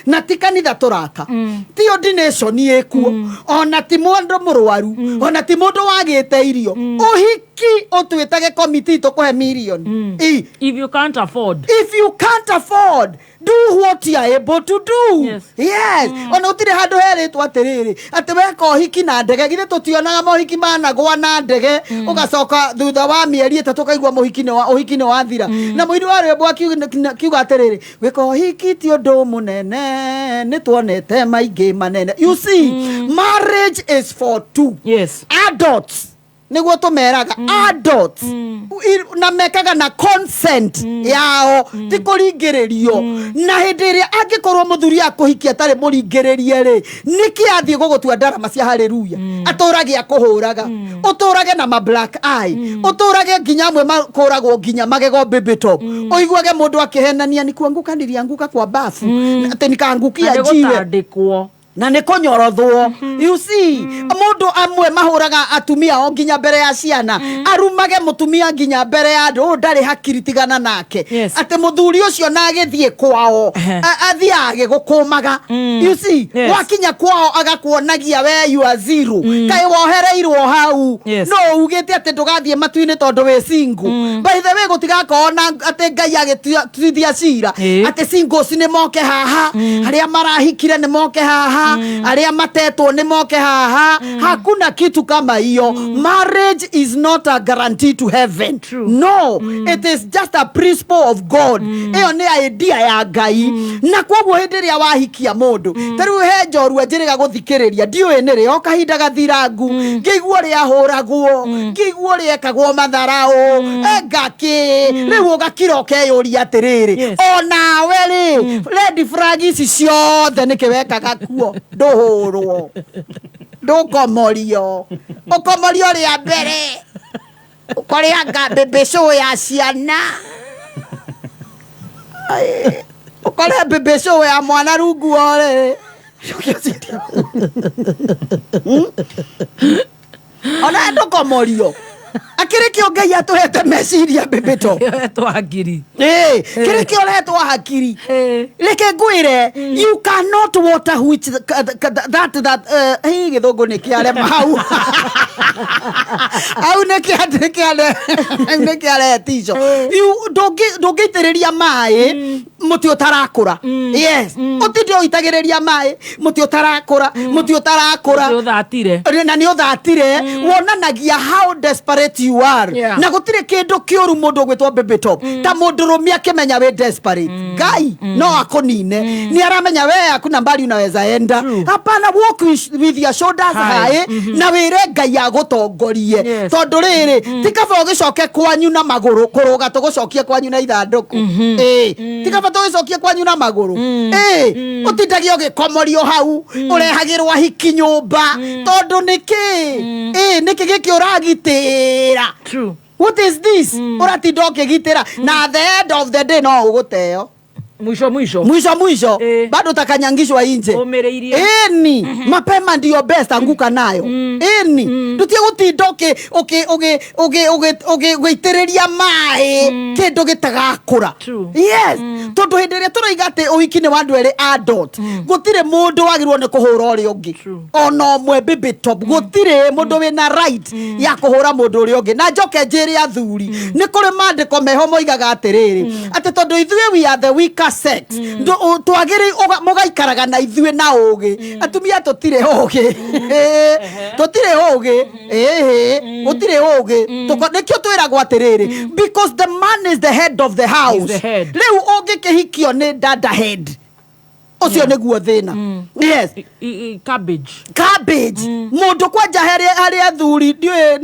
na ti kanitha tũraka, ti ordination ĩkuo, ona ti mũndũ mũrwaru, ona ti mũndũ wagĩte irio. Ũhiki ũtwĩtage komiti tũkũhe mirioni. If you can't afford. If you can't afford, do what you are able to do. Yes. Ona gũtirĩ handũ herĩtwo atĩrĩrĩ atĩ weka ũhiki na ndege. Githĩ tũtionaga mohiki managwa na ndege, ũgacoka thutha wa mĩeri 3 ũkaigua mũhiki nĩ wa ũhiki nĩ wathira? Na mũini wa rwĩmbo akiuga atĩrĩrĩ, gwĩka ũhiki ti ũndũ mũnene, nĩ tuonete maingĩ manene. You see, marriage is for two adults, nĩguo tũmeraga adults. Na mekaga na consent yao, ti kũringĩrĩrio. Na hĩndĩ ĩrĩa angĩkorwo mũthuri akũhikia atarĩ mũringĩrĩrie rĩ, nĩkĩ athiĩ gũgũtua ndarama cia haleluya? Atũrage akũhũraga, ũtũrage na ma black eye, ũtũrage nginya amwe makũragwo nginya magego. Baby Top, ũiguage mũndũ akĩhenania, ni kuanguka nilianguka kwa bafu, atĩ nikaangukia Na nĩ jiwe. Gũtandĩkwo. Na nĩ kũnyorothwo. You see, mũndũ amwe mahũraga atumia o nginya mbere ya ciana, arumage mũtumia nginya mbere ya andũ, ũyũ ndarĩ hakiri, tigana nake. Atĩ mũthuri ũcio na agĩthiĩ kwao, athiaga agĩgũkũmaga. You see, wakinya kwao agakuonagia we you are zero. Kaĩ wohereirwo hau? No ugĩte atĩ ndũgathiĩ matu-inĩ tondũ wĩ single? By the way, gũtigakorwo na atĩ Ngai agĩtuithia cira atĩ singles nĩ moke haha, arĩa marahikire nĩ moke haha, arĩa matetwo nĩ moke haha. Hakuna kitu kama hiyo. Marriage is not a guarantee to heaven. No, it is just a principle of God. Ĩyo nĩ idea ya Ngai. Na koguo hĩndĩ ĩrĩa wahikia mũndũ, ta rĩu he njorua njĩrĩga gũthikĩrĩria, ndiũĩ nĩ rĩ o kahinda gathirangu, ngĩigua ũrĩa ahũragwo, ngĩigua ũrĩa ekagwo matharaũ, engakĩ rĩu ũgakira ũkeyũria atĩrĩrĩ, onawe rĩ, red flag ici ciothe nĩkĩ wekaga kuo ndũhũrwo? Ndũkomorio. Ũkomorio rĩa mbere. Ũkoreanga mbĩmbĩcũ ya ciana. Ai, Ũkore mbĩmbĩcũ ya mwana rungu ore. Ona ndũkomorio. Akĩrĩ kĩo Ngai atũhete meciria mbĩmbĩto. Ũretwo hakiri. Ĩĩ, kĩrĩ kĩo ũretwo hakiri. Reke ngwĩre, you cannot water which that that hii gĩthũngũ nĩ kĩarema hau. Hau nĩ kĩa nĩ kĩa nĩ kĩaretico. You ndũngĩitĩrĩria maĩ mũtĩ ũtarakũra. Yes. Ũtinde ũitagĩrĩria maĩ mũtĩ ũtarakũra, mũtĩ ũtarakũra. Mũtĩ ũthatire. Na nĩ ũthatire, wonanagia how desperate you are. Yeah. Na gũtirĩ kĩndũ kĩũru mũndũ ũgwĩtwo baby top ta mũndũ rũme akĩmenya wĩ desperate. Ngai no akũnine. Nĩ aramenya we hakuna mbali unaweza enda. Hapana, walk with your shoulders High. high na wĩre Ngai agũtongorie. Yes. Tondũ rĩrĩ, ti kaba ũgĩcoke kwanyu na magũrũ kũrũga tũgũcokie kwanyu na ithandũkũ. Ĩĩ, ti kaba tũgĩcokie kwanyu na magũrũ. Ĩĩ, ũtindagie ũgĩkomorio hau, ũrehagĩrwo ahiki nyũmba tondũ nĩkĩ? Ĩĩ, nĩkĩ gĩkĩ ũragitĩra? True. What is this? Ũratinda ũkĩgitĩra na at the end of the day no ũgũteo. Mwisho mwisho. Mwisho mwisho bado utakanyangishwa inje. Ũmĩrĩirie. Ĩni, mapema ndiyo best anguka nayo. Ĩni, ndutie gutinda ũkĩ ũkĩ ũkĩ ũkĩ ũkĩ ũkĩ gũitĩrĩria maĩ kĩndũ gĩtagakũra. Yes, tondũ hĩndĩ ĩrĩa tũroiga atĩ ũhiki nĩ wa andũ erĩ adult, gũtirĩ mũndũ wagĩrĩirwo nĩ kũhũra ũrĩa ũngĩ. Ona ũmwe baby top, gũtirĩ mũndũ wĩna right ya kũhũra mũndũ ũrĩa ũngĩ. Na njoke njĩre athuri, nĩ kũrĩ maandĩko meho moigaga atĩrĩrĩ, atĩ tondũ ithuĩ we are the weaker sex, mũgaikaraga na ithuĩ na ũgĩ. Atumia tũtirĩ ũgĩ. Tũtirĩ ũgĩ. Ĩhĩ, gũtirĩ ũgĩ. Nĩkĩo twĩragwo atĩrĩrĩ, because the man is the head of the house. the head. Rĩu ũngĩkĩhikio nĩ dada head, ũcio nĩguo thĩna. Yes. Cabbage. Cabbage. Mũndũ kwanja harĩ athuri ndiũĩ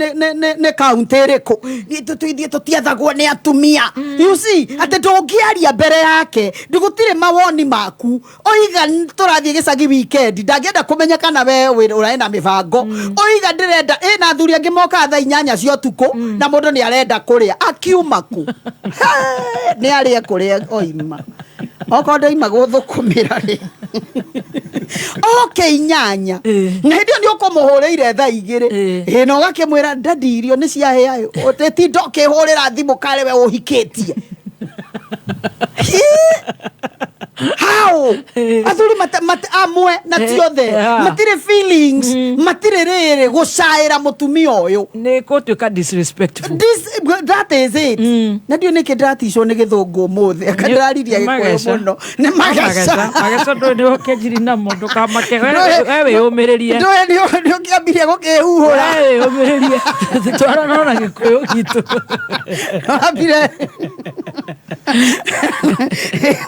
nĩ kaunti ĩrĩkũ ithuĩ tũtiathagwo nĩ atumia. You see, atĩ ndũngĩaria mbere yake, gũtirĩ mawoni maku. Oiga tũrathiĩ gĩcagi weekend, ndangĩenda kũmenya kana we ũrarĩ na mĩbango. Oiga ndĩrenda, ĩna athuri angĩ mokaga thaa 8 cia ũtukũ na mũndũ nĩ arenda kũrĩa, akiuma kũ? Nĩ arĩe kũrĩa oima. Okorwo ndoima gũthũkũmĩra rĩ. Oke 8. Na hĩndĩ ĩyo nĩ ũkũmũhũrĩire thaa 2. Ĩ, na ũgakĩmwĩra dadi irio nĩ ciahĩa ĩ. Ũtĩtinda ũkĩhũrĩra thimũ karĩ we ũhikĩtie. How? Athuri amwe na ti othe. Matirĩ feelings, matirĩ rĩrĩ gũcaĩra mũtumia ũyũ. Nĩ gũtuĩka disrespectful. This, that is it. Na ndiũ nĩkĩ ndĩraticwo nĩ gĩthũngũ ũmũthĩ. Anga ndĩrariria gĩkũyũ mũno. Nĩ mageca. Mageca ndũĩ nĩ ũkĩanjiri namo, ndũkamake. We wĩyũmĩrĩrie. Ndũĩ nĩ ũkĩambirie gũkĩhuhũra. We wĩyũmĩrĩrie. Twarana na gĩkũyũ gitũ. Ambire.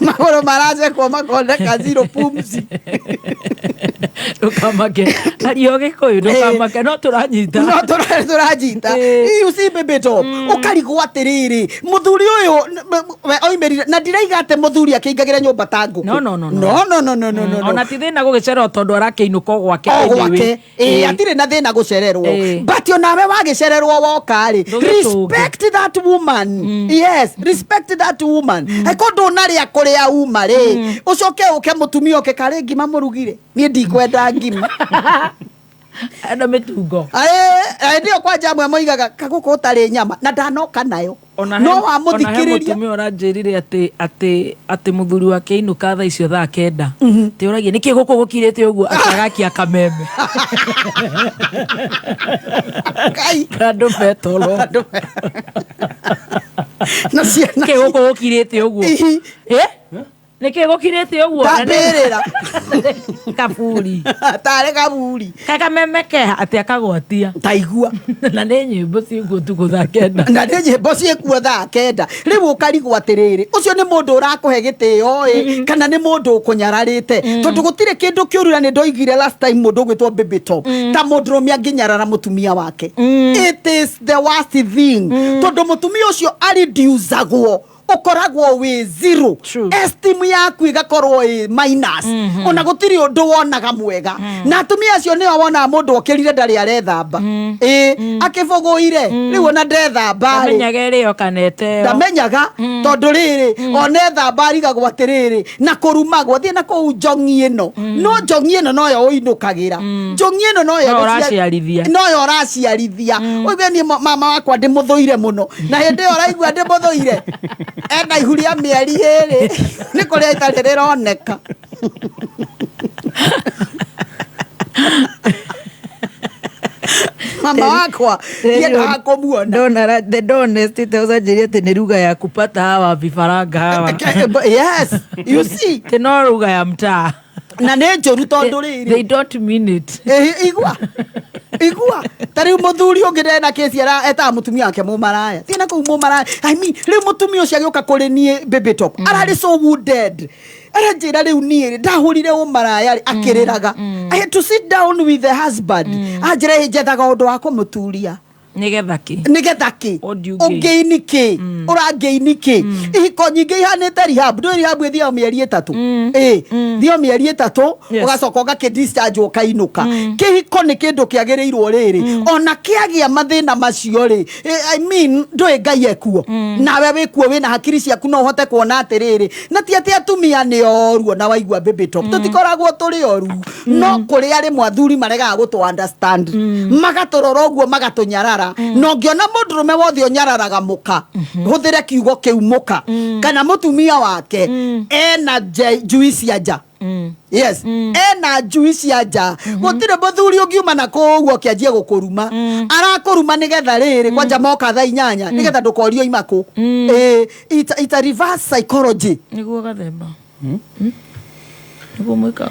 Magũrũ maracekwo makoneka zero pumzi. Ndũkamake. Aria gĩkũyũ ndũkamake no tũranyita. No tũranyita. You see baby top. Ũkarigwo atĩrĩrĩ, mũthuri ũyũ we oimĩrire na ndiraiga atĩ mũthuri akĩingagĩra nyũmba ta ngũkũ. No, no, no, no. No, no, no, no, no, no, no. Ona ti thĩna gũgĩcererwo tondũ arakĩinũka o gwake O anyway. gwake. Ĩĩ, atirĩ na thĩna gũcererwo. But onawe wagĩcererwo woka rĩ, Ndũgĩtũnge. respect that woman. Yes, respect that woman. Angĩkorwo ndũnarĩa kũrĩa uma rĩ, ũcoke ũke mũtumia ũke karĩ ngima mũrugire. Niĩ ndikwenda ngima. Enda mĩtungo. Hĩndĩ ĩyo kwanja amwe moigaga kagũkũ ũtarĩ nyama na ndanoka nayo. No wamũthikĩrĩria. Mũtumia ũranjĩrire atĩ mũthuri wake ainũka thaa icio thaa 9. Atĩ ũragia nĩkĩ gũkũ gũkirĩte ũguo akagakia kameme. Ngai. Andũ metoro. Na ciana. Nĩkĩ gũkũ gũkirĩte ũguo? Nĩkĩ gũkirĩte ũguo? Tambĩrĩra. Kaburi. Tarĩ kaburi. Kakameme keha atĩ akagwatia. Taigua. Na nĩ nyĩmbo ciĩkuo ũtukũ thaa 9. Na nĩ nyĩmbo ciĩkuo thaa 9. Rĩu ũkarigwo atĩrĩrĩ, ũcio nĩ mũndũ ũrakũhe gĩtĩo ĩ, kana nĩ mũndũ ũkũnyararĩte. Tondũ gũtirĩ kĩndũ kĩũru na nĩ ndoigire last time mũndũ ũgwĩtwo baby top. Ta mũndũrũme angĩnyarara mũtumia wake. It is the worst thing. Tondũ mũtumia ũcio aridiusagwo. Ũkoragwo wĩ zero, esteem yaku ĩgakorwo ĩ minus, ona gũtirĩ ũndũ wonaga mwega. Na atumia acio nĩo wonaga mũndũ okĩrire ndarĩ arethamba, ĩ akĩbũgũire rĩu ona ndethamba rĩ. Ndamenyaga ĩrĩo kana ĩteo. Ndamenyaga, tondũ rĩrĩ, ona ethamba arigagwo atĩrĩrĩ na kũrumagwo thiĩ na kũu njongi ĩno, no njongi ĩno noyo ũinũkagĩra, njongi ĩno noyo No ũraciarithia. Noyo ũraciarithia. Ũigue niĩ mama wakwa ndĩmũthũire mũno, na hĩndĩ ĩyo ũraigua ndĩmũthũire ena ihu rĩa mĩeri 2 nĩ kũrĩa itarĩ rĩroneka. Mama wakwa ndiendaga kũmuona. Ndona the Don Estate ũcanjĩrie atĩ nĩ lugha ya kupata hawa vifaranga hawa. Yes, you see. Ti no lugha ya mtaa. Na nĩ njũru tondũ rĩrĩ, they don't mean it. Igua igua, ta rĩu mũthuri ũngĩ ndena kĩci etaga mũtumia wake mũmaraya, thiĩ na kũu mũmaraya. I mean, rĩu mũtumia ũcio agĩũka kũrĩ niĩ, Baby Top, ararĩ so wounded, aranjĩra rĩu niĩ rĩ, ndahũrire ũmaraya rĩ, akĩrĩraga. I had to sit down with the husband, anjĩra ĩ njethaga ũndũ wa kũmũturia. Nĩgetha kĩ? Nĩgetha kĩ? What do you gain? Ũngĩini kĩ? Ũrangĩini kĩ? Ihiko nyingĩ ihanĩte rehab. Ndũĩ rehab ĩthiaga mĩeri 3? Ĩ thiaga mĩeri 3, ũgacoka ũgakĩ discharge ũkainũka. Kĩhiko nĩ kĩndũ kĩagĩrĩirwo rĩrĩ, ona kĩagĩa mathĩna macio rĩ, I mean, ndũĩ Ngai ekuo, nawe wĩkuo, wĩna hakiri ciaku, no ũhote kuona atĩrĩrĩ, na ti atĩ atumia nĩ oru. Ona waigua Baby Top, tũtikoragwo tũrĩ oru, no kũrĩ arĩ athuri maregaga gũtũ understand, magatũrora ũguo, magatũnyarara. Na ũngĩona mũndũrũme wothe ũnyararaga mũka, hũthĩre kiugo kĩu mũka kana mũtumia wake, ena njui cia nja. Yes, ena njui cia nja. Gũtirĩ mũthuri ũngiuma na kũu ũkĩanjia gũkũruma. Arakũruma nĩgetha rĩrĩ, kwanja moka thaa 8, nĩgetha ndũkorio ima kũ. Ĩ, it's a reverse psychology. Nĩguo gathemba nĩguo mwĩkaga,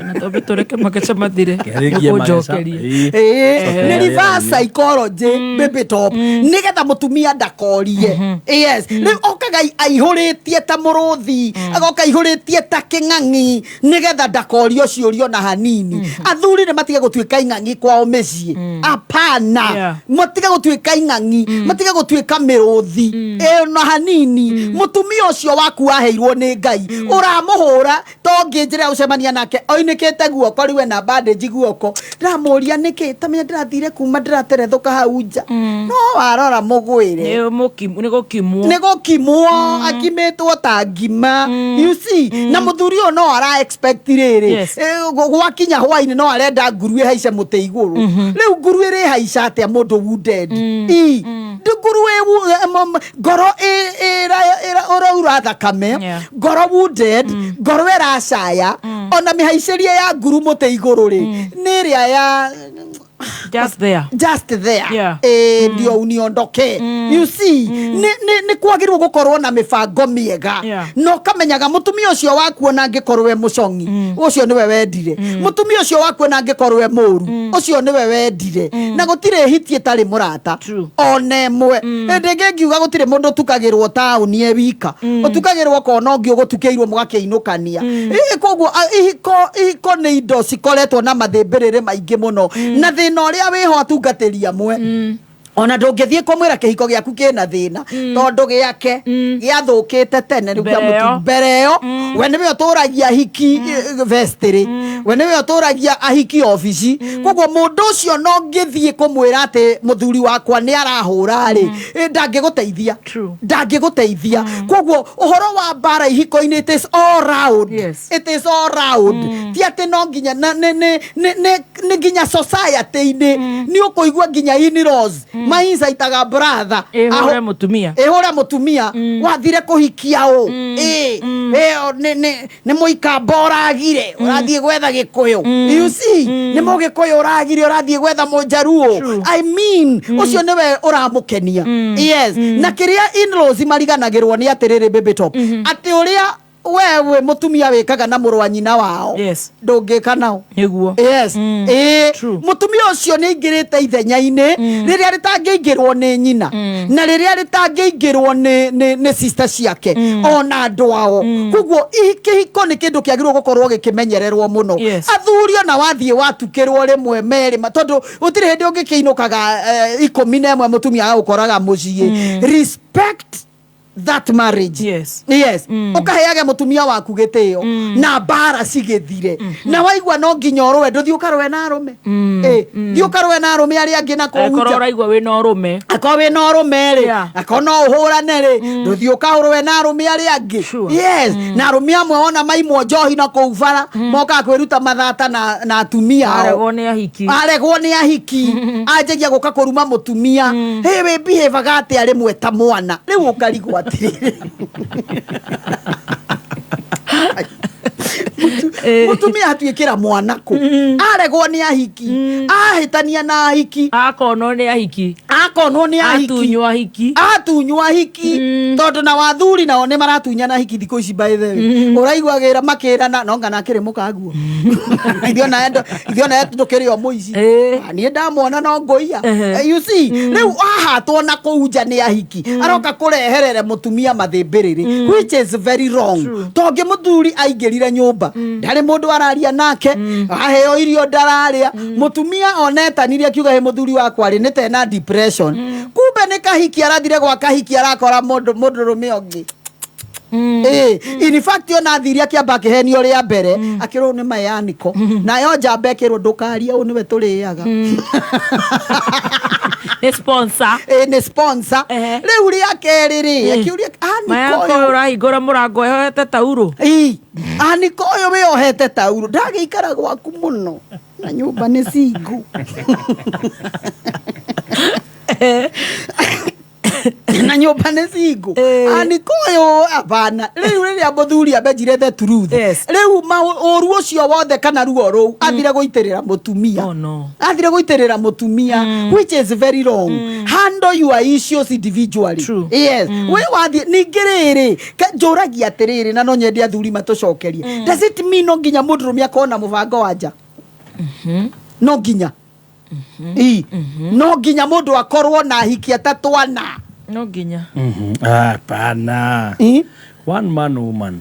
na twambe tũreke mageca mathire. Kĩarĩkie mageca. Nĩkũnjokeria. Ĩĩ. Ĩĩ, nĩ reverse psychology, Baby Top, nĩgetha mũtumia ndakorie. Yes, rĩu okaga aihũrĩtie ta mũrũthi, agoka aihũrĩtie ta kĩng'ang'i, nĩgetha ndakorio ciũrio na hanini. Athuri nĩ matige gũtuĩka ing'ang'i kwao mĩciĩ, apana. Matige gũtuĩka ing'ang'i, matige gũtuĩka mĩrũthi ĩyo na hanini. Mũtumia ũcio waku waheirwo nĩ Ngai ũramũhũra to ngĩnjĩra ũcemania nake oinĩkĩte guoko, rĩu ena bandage guoko, ndĩramũria nĩkĩ, tamenya ndĩrathire kuma ndĩraterethũka hau nja, no warora mũgwĩre. Nĩ gũkimwo. Nĩ gũkimwo, akimĩtwo ta ngima, you see. Na mũthuri ũyũ no ara expect rĩrĩ, gwakinya hwainĩ no arenda nguru ĩhaice mũtĩ igũrũ. Rĩu nguru ĩrĩhaica atĩa mũndũ wounded? I ndĩ nguru ĩ ngoro ũraura thakame, ngoro wounded, ngoro ĩracaya, ona mĩhaicĩrie ya nguru mũtĩ igũrũ rĩ, nĩ ĩrĩa ya just there. Just there. Ndio uniondoke, you see. Nĩ kwagĩrĩirwo gũkorwo na mĩbango mĩega, na ũkamenyaga mũtumia ũcio waku, ona angĩkorwo e mũcong'i, ũcio nĩwe wendire. Mũtumia ũcio waku, ona angĩkorwo e mũru, ũcio nĩwe wendire. Na gũtirĩ hiti ĩtarĩ mũrata ona ĩmwe. Hĩndĩ ĩngĩ ngiuga gũtirĩ mũndũ ũtukagĩrwo taũni e wika, ũtukagĩrwo kona ũngĩ ũgũtukĩirwo mũgakĩinũkania. Koguo ihiko nĩ indo cikoretwo na mathĩmbĩrĩrĩ maingĩ mũno, na thĩna ũrĩa wĩho, atungatĩri amwe ona ndũngĩthiĩ kũmwĩra kĩhiko gĩaku kĩna thĩna, tondũ gĩake gĩathũkĩte tene rĩu. Mbere kĩa ĩyo. Mbere ĩyo we nĩwe ũtũragia hiki vestry, we nĩwe ũtũragia ahiki obici. Koguo mũndũ ũcio no ngĩthiĩ kũmwĩra atĩ mũthuri wakwa nĩ arahũra rĩ, ndangĩgũteithia, ndangĩgũteithia. Koguo ũhoro wa mbara ihiko-inĩ, it is all round. It is all round. Ti atĩ no nginya na nĩ nginya society-inĩ nĩ ũkũigua nginya in-laws maincitaga brother Ĩhũre mũtumia. Ĩhũre mũtumia, wathire kũhikia ũ? Ĩ ĩyo nĩ mũikamba ũragire, ũrathiĩ gwetha gĩkũyũ. You see, nĩ mũgĩkũyũ ũragire, ũrathiĩ gwetha mũnjaruo. I mean, ũcio nĩwe ũramũkenia. Yes, na kĩrĩa in-laws mariganagĩrwo nĩ atĩrĩrĩ, Baby Top, atĩ ũrĩa We wĩ mũtumia wĩkaga na mũrũ wa nyina wao. Yes. Ndũngĩka nao. Nĩguo. Yes. Ĩĩ, mũtumia ũcio nĩ aingĩrĩte ithenya-inĩ rĩrĩa rĩtangĩingĩrwo nĩ nyina na rĩrĩa rĩtangĩingĩrwo nĩ sister ciake ona andũ ao. Koguo kĩhiko nĩ kĩndũ kĩagĩrĩirwo gũkorwo gĩkĩmenyererwo mũno. Yes. Athuri ona wathiĩ watukĩrwo rĩmwe merĩ tondũ gũtirĩ hĩndĩ ũngĩkĩinũkaga 11 mũtumia agũkoraga mũciĩ. Respect that marriage. Yes. Yes. Ũkaheage mũtumia waku gĩtĩo na mbara cigĩthire, na waigua no nginya ũrũe, ndũthiĩ ũkarũe na arũme. Ĩ, thiĩ ũkarũe na arũme arĩa angĩ na kũu Angĩkorwo nja. ũraigua wĩna ũrũme. Akorwo wĩna ũrũme rĩ, Yeah. akorwo no ũhũrane rĩ, ndũthiĩ ũkarũe na arũme arĩa angĩ. Yes. Na arũme amwe ona maimwo njohi na kũu bara mokaga kwĩruta mathata na atumia ao. Aregwo nĩ ahiki. Aregwo nĩ ahiki, anjagia gũka kũruma mũtumia. Hĩ, wĩ behave-aga atĩa rĩmwe ta mwana? Rĩu ũkarigwo atĩrĩrĩ, mũtumia atuĩkĩra mwana kũ? Aregwo nĩ ahiki, ahĩtania na ahiki, akonwo nĩ ahiki, akonwo nĩ ahiki, atunywo ahiki, atunywo ahiki. Tondũ na wathuri nao nĩ maratunyana ahiki thikũ ici, by the way. Ũraiguagĩra makĩrana no ngana akĩrĩ mũkaguo, ithuĩ ona ndũkĩrĩ o mũici. Ah, niĩ ndamwona no ngũiya. You see, rĩu ahatwo na kũu nja nĩ ahiki, aroka kũreherere mũtumia mathĩmbĩrĩrĩ, which is very wrong. Tongĩ mũthuri aingĩrire nyũmba, ndarĩ mũndũ araria nake, aheo irio ndararĩa. Mũtumia onetanire akiuga, "Hĩ, mũthuri wakwa rĩ, nĩ tena depression." Kumbe nĩ kahiki arathire gwa kahiki, arakora mũndũ mũndũrũme ũngĩ. Ĩĩ, in fact ona athire akĩamba akĩhenio rĩa mbere, akĩrwo nĩ mayaniko, nayo njamba ĩkĩrwo, "Ndũkarie, ũyũ nĩwe tũrĩaga." Nĩ sponsor. Ĩĩ, nĩ sponsor. Rĩu rĩa kerĩ rĩ, akĩũria aniko Mayako ũyũ ũrahingũra mũrango ehoete taurũ. Ĩ, aniko ũyũ wĩohete taurũ, ndagĩikara gwaku mũno na nyũmba nĩ cingu na nyũmba nĩ cingu, aniko ũyũ abana. Rĩu rĩrĩa mũthuri amenjire the truth, rĩu ũru ũcio wothe kana ruo rũu athire gũitĩrĩra mũtumia. Oh, no. Athire gũitĩrĩra mũtumia, which is very wrong. Handle your issues individually. Yes. We wathiĩ ningĩ rĩrĩ, njũragia atĩrĩrĩ, na no nyende athuri matũcokerie, does it mean no nginya mũndũrũme akorwo na mũbango wa nja? No nginya? Ii, no nginya mũndũ akorwo na hiki atatũ ana? No nginya. Hapana. One man woman.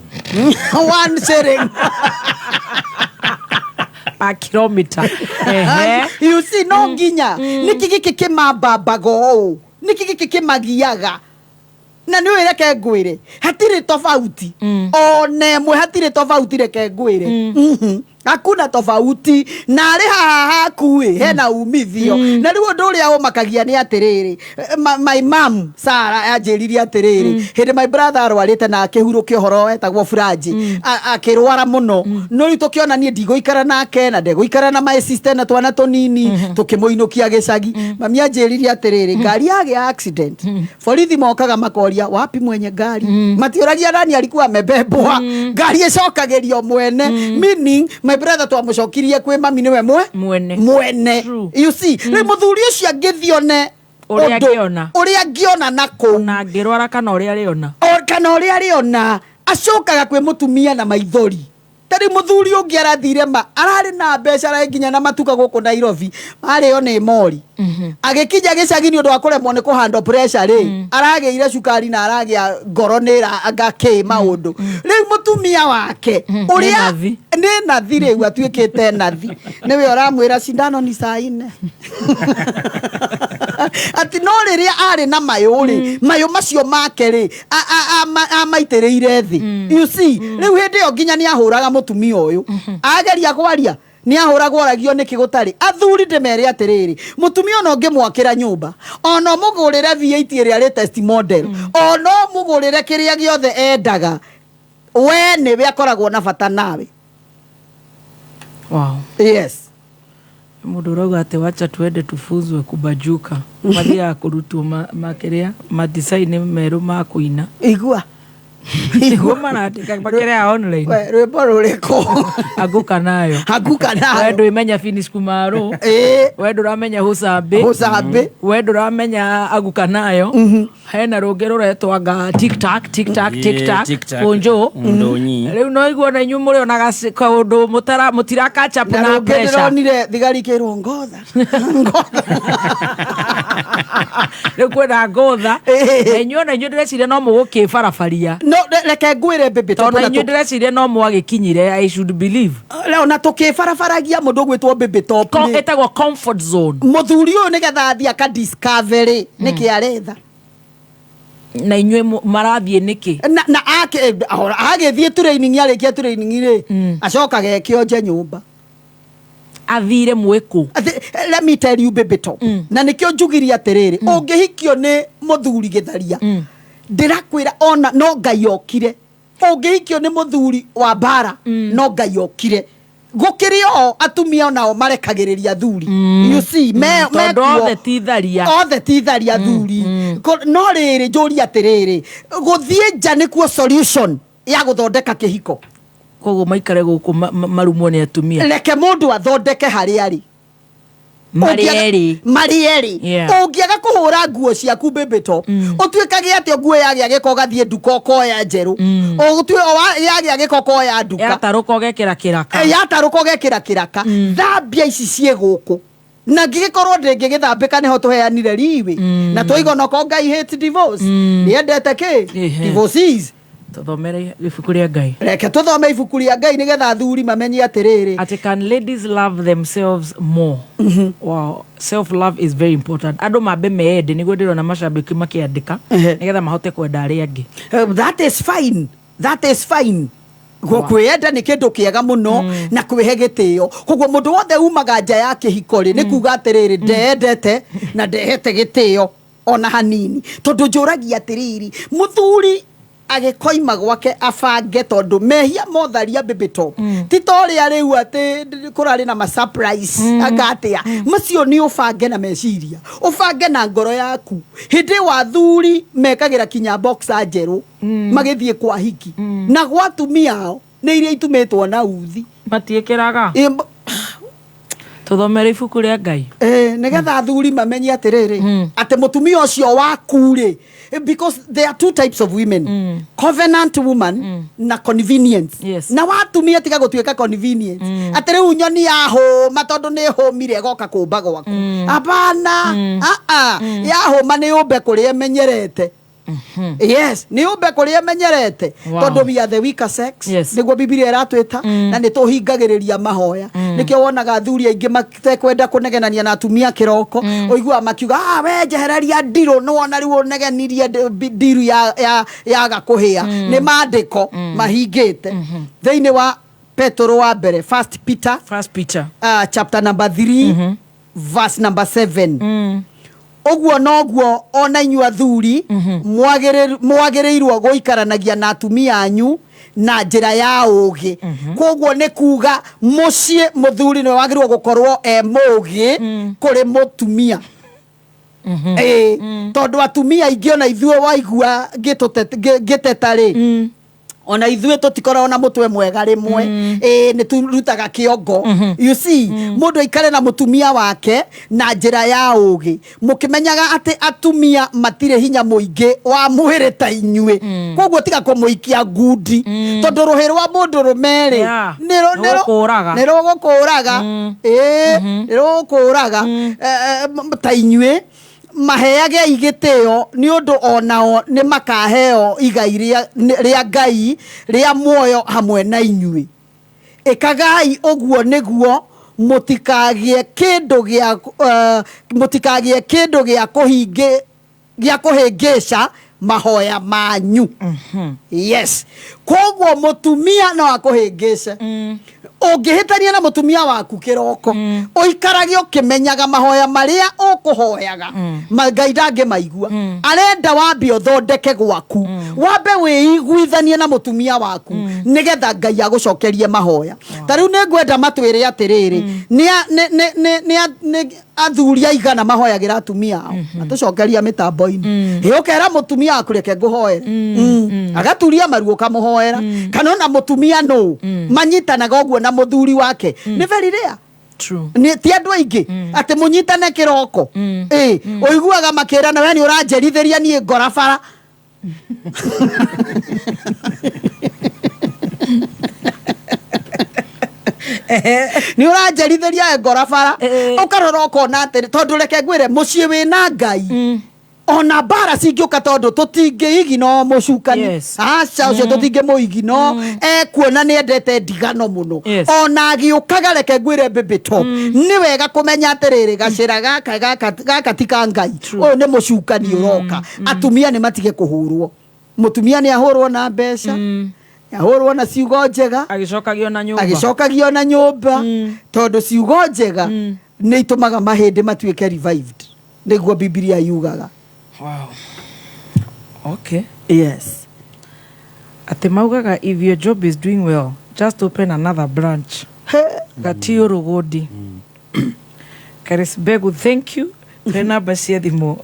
One sharing. A kilomita. Ehe. You see, no nginya? Nĩkĩ gĩkĩ kĩmambambaga ũũ? Nĩkĩ gĩkĩ kĩmagiaga? Na nĩ ũĩ, reke ngwĩre, hatirĩ tofauti ona ĩmwe, hatirĩ tofauti. Reke ngwĩre, Hakuna tofauti na arĩ haha haku ĩ hena umithio. Na rĩu ũndũ ũrĩa ũmakagia nĩ atĩrĩrĩ, my mom Sara anjĩrire atĩrĩrĩ, hĩndĩ my brother arwarĩte na akĩhurũkia ũhoro wetagwo Furaji, akĩrwara mũno, no rĩu tũkĩona niĩ ndigũikara nake na ndegũikara na my sister na twana tũnini, tũkĩmũinũkia gĩcagi. Mami anjĩrire atĩrĩrĩ, ngari yagĩa accident, borithi mokaga makoria, "Wapi mwenye ngari?" Matiũragia nani alikuwa amebebwa. Ngari ĩcokagĩrio mwene, meaning my brother twamũcokirie kwĩ mami, nĩwe mwe mwene. Mwene. You see, rĩu mũthuri ũcio angĩthione Ũrĩa ũndũ- angĩona. Ũrĩa angĩona na kũu. Na angĩrwara kana ũrĩa arĩona. Kana ũrĩa arĩona, acokaga kwĩ mũtumia na maithori. Tarĩ mũthuri ũngĩ arathire ma ararĩ na mbeca, ararĩ nginya na matuka gũkũ Nairobi, marĩo nĩ mori. Agĩkinya gĩcagi, nĩ ũndũ wa kũremwo nĩ kũhandle pressure rĩ, aragĩire cukari na aragĩa ngoro nĩ anga kĩ maũndũ. Rĩu mũtumia wake ũrĩa Nathi. Nĩ nathi, rĩu atuĩkĩte nathi, nĩwe ũramwĩra cindano ni saa ine. Ati no rĩrĩa arĩ na mayũ rĩ, mayũ macio make rĩ, amaitĩrĩire thĩ. You see, rĩu hĩndĩ ĩyo nginya nĩ ahũraga mũtumia ũyũ, ageria kwaria nĩ ahũragwo, oragio nĩkĩ gũtarĩ. Athuri, ndĩmere atĩrĩrĩ, mũtumia ona ũngĩmwakĩra nyũmba, ona ũmũgũrĩre V8 ĩrĩa latest model, ona ũmũgũrĩre kĩrĩa gĩothe endaga, we nĩwe akoragwo na bata nawe. Wow. Yes. Mũndũ ũrauga atĩ wacha tuende tufunzwe kubajuka, mathiaga kũrutwo makĩrĩa madisaini merũ ma kũina. Igua. Niguo marandĩka makĩrĩa online. We, rwĩmbo rũrĩkũ? Anguka nayo. Anguka nayo. We ndũimenya Finish Kumaro. We ndũramenya Husambi. Husambi. We ndũramenya Anguka nayo. Hena rũngĩ rũretwo anga tik tak tik tak tik tak. Tic Tac. Kunjo. Ndonyi. Rĩu no igua na inyuĩ mũrĩonaga kaũndũ mũtira catch up Na na rũngĩ pressure. ndĩronire thigari ikĩrwo ngotha. Rĩu kwĩna ngotha. Na inyuĩ ona inyuĩ ndĩreciria no mũgũkĩbarabaria. No reke ngwĩre baby Tondũ tondũ na inyuĩ ndĩreciria no mwagĩkinyire I should believe. Leo na tũkĩbarabaragia mũndũ ũgwĩtwo baby top nĩ- Ĩtagwo comfort zone. Mũthuri ũyũ nĩgetha athiĩ aka discovery nĩkĩ aretha. Na inyuĩ marathiĩ nĩkĩ? Na agĩthiĩ training arĩkia training rĩ acokaga ekĩonje nyũmba. Athire mwĩkũ? Let me tell you baby top. Na nĩkĩo njugirie atĩrĩrĩ ũngĩhikio nĩ mũthuri gĩtharia ndĩrakwĩra ona no Ngai okire. Ũngĩhikio nĩ mũthuri wa mbara no Ngai okire. Gũkĩrĩ o atumia onao marekagĩrĩria athuri. You see, Tondũ mekuo. othe ti tharia. Othe ti tharia athuri. No rĩrĩ njũrie atĩrĩrĩ gũthiĩ nja nĩkuo solution ya gũthondeka kĩhiko. Koguo maikare gũkũ marumwo nĩ atumia. Reke mũndũ athondeke harĩa arĩ. Marĩ erĩ. Marĩ erĩ. Yeah. Ũngĩaga kũhũra nguo ciaku baby top, ũtuĩkage atĩ nguo yagĩa gĩko ũgathiĩ nduka ũkoya njerũ. Yagĩa gĩko ũkoya nduka. Yatarũka ũgekĩra kĩraka. Yatarũka ũgekĩra kĩraka. Thambia ici ciĩ gũkũ. Na ngĩgĩkorwo ndĩngĩgĩthambĩka nĩho tũheanire riwĩ. Na twaigua onoko Ngai hate divorce. Nĩendete kĩ? Divorcees. Tũthomere ibuku rĩa Ngai. Reke tũthome ibuku rĩa Ngai nĩgetha athuri mamenye atĩrĩrĩ. Atĩ can ladies love themselves more? Wow, self love is very important. Andũ mambe meende nĩguo ndĩrona macambĩki makĩandĩka nĩgetha mahote kwenda arĩa angĩ. That is fine. That is fine. Kwĩyenda nĩ kĩndũ kĩega mũno na kwĩhe gĩtĩo. Koguo mũndũ wothe umaga nja ya kĩhiko rĩ, nĩ kuga atĩrĩrĩ ndeyendete na ndehete gĩtĩo ona hanini. Tondũ njũragia atĩrĩrĩ mũthuri agĩkoima gwake abange tondũ mehia motharia baby top. Ti ta ũrĩa rĩu atĩ kũrarĩ na ma surprise anga atĩa. Macio nĩ ũbange na meciria, ũbange na ngoro yaku. Hĩndĩ ĩyo athuri mekagĩra kinya boxer njerũ magĩthiĩ kwa hiki. Na gwa atumia ao nĩ iria itumĩtwo na uthi. Matiĩkĩraga? Tũthomere ibuku rĩa Ngai. Nĩgetha athuri mamenye atĩrĩrĩ atĩ mũtumia ũcio waku rĩ, because there are two types of women. Covenant woman na convenience. Na watumia tiga gũtuĩka convenience. Atĩ rĩu nyoni yahũma tondũ nĩ hũmire ĩgoka kũmba gwaku. Hapana. Yahũma nĩ yũmbe kũrĩa ĩmenyerete. Yes, nĩ yũmbe kũrĩa ĩmenyerete. Wow. Tondũ we are the weaker sex. Nĩguo Bibilia ĩratwĩta, na nĩ tũhingagĩrĩria mahoya. Nĩkĩo wonaga athuri aingĩ matekwenda kũnegenania na atumia kĩroko. Ũiguaga makiuga, we njehereria ndirũ, nĩ wona rĩu ũnegenirie ndiru yaga kũhĩa. Nĩ maandĩko mahingĩte. Thĩinĩ wa Petero wa mbere, First Peter, First Peter. Chapter number 3, verse number 7. Ũguo noguo ona inyuĩ athuri mwagĩrĩirwo gũikaranagia na atumia anyu na njĩra ya ũũgĩ. Koguo nĩ kuga mũciĩ mũthuri nĩwe wagĩrĩirwo gũkorwo e mũũgĩ kũrĩ mũtumia. Tondũ atumia aingĩ ona ithuĩ waigua ngĩteta rĩ, ona ithuĩ tũtikoragwo na mũtwe mwega rĩmwe. Nĩ tũrutaga kĩongo. You see, mũndũ aikare na mũtumia wake na njĩra ya ũũgĩ, mũkĩmenyaga atĩ atumia matirĩ hinya mũingĩ wa mwĩrĩ ta inyuĩ. Koguo tiga kũmũikia ngundi, tondũ rũhĩ rwa mũndũ rũme rĩ, Nĩ rũgũkũraga. nĩ rũgũkũraga. Nĩ rũgũkũraga. Ta inyuĩ maheage gĩtĩo nĩ ũndũ onao nĩ makaheo igai rĩa Ngai rĩa muoyo hamwe na inyuĩ. Ĩkagai ũguo nĩguo mũtikagĩe kĩndũ mũtikagĩe kĩndũ gĩa gĩa kũhĩngĩca mahoya manyu. Yes. Koguo mũtumia no akũhĩngĩce. Ũngĩhĩtania na mũtumia waku kĩroko, ũikarage ũkĩmenyaga mahoya marĩa ũkũhoyaga, Ngai ndangĩmaigua. Arenda wambe ũthondeke gwaku, wambe wĩiguithanie na mũtumia waku, nĩgetha Ngai agũcokerie mahoya. Ta rĩu nĩ ngwenda matwĩre atĩrĩrĩ, nĩ athuri aigana mahoyagĩra atumia ao? Matũcokeria mĩtambo-inĩ. Ĩ ũkera mũtumia waku, "Reke ngũhoere." Agaturia maru ũkamũhoera. Kana ona mũtumia nũ manyitanaga ũguo na mũthuri wake nĩ very rare. True. Nĩ ti andũ aingĩ atĩ mũnyitane kĩroko. Ĩ ũiguaga makĩrana, "We nĩ ũranjerithĩria niĩ ngora bara." Nĩ ũranjerithĩria ngora bara. Ũkarora ũkona atĩrĩ, tondũ reke ngwĩre, mũciĩ wĩna Ngai, ona mbara cingĩũka, tondũ tũtingĩigino mũcukani. Aca, ũcio tũtingĩmũigino. Ekuona nĩ endete ndigano mũno. Ona agĩũkaga, reke ngwĩre, baby top, nĩ wega kũmenya atĩrĩrĩ, gacĩra gaka gaka gaka ti ka Ngai, ũyũ nĩ mũcukani ũroka. Atumia nĩ matige kũhũrwo. Mũtumia nĩ ahũrwo na mbeca, nĩ ahũrwo na ciugo njega, agĩcokagio na nyũmba. Agĩcokagio na nyũmba, tondũ ciugo njega nĩ itũmaga mahĩndĩ matuĩke revived, nĩguo Bibilia yugaga. Wow. Okay. Yes. Atĩ maugaga, if your job is doing well, just open another branch. Gatio rũgũndi. Karis Begu, thank you. Twĩ namba cia thimũ.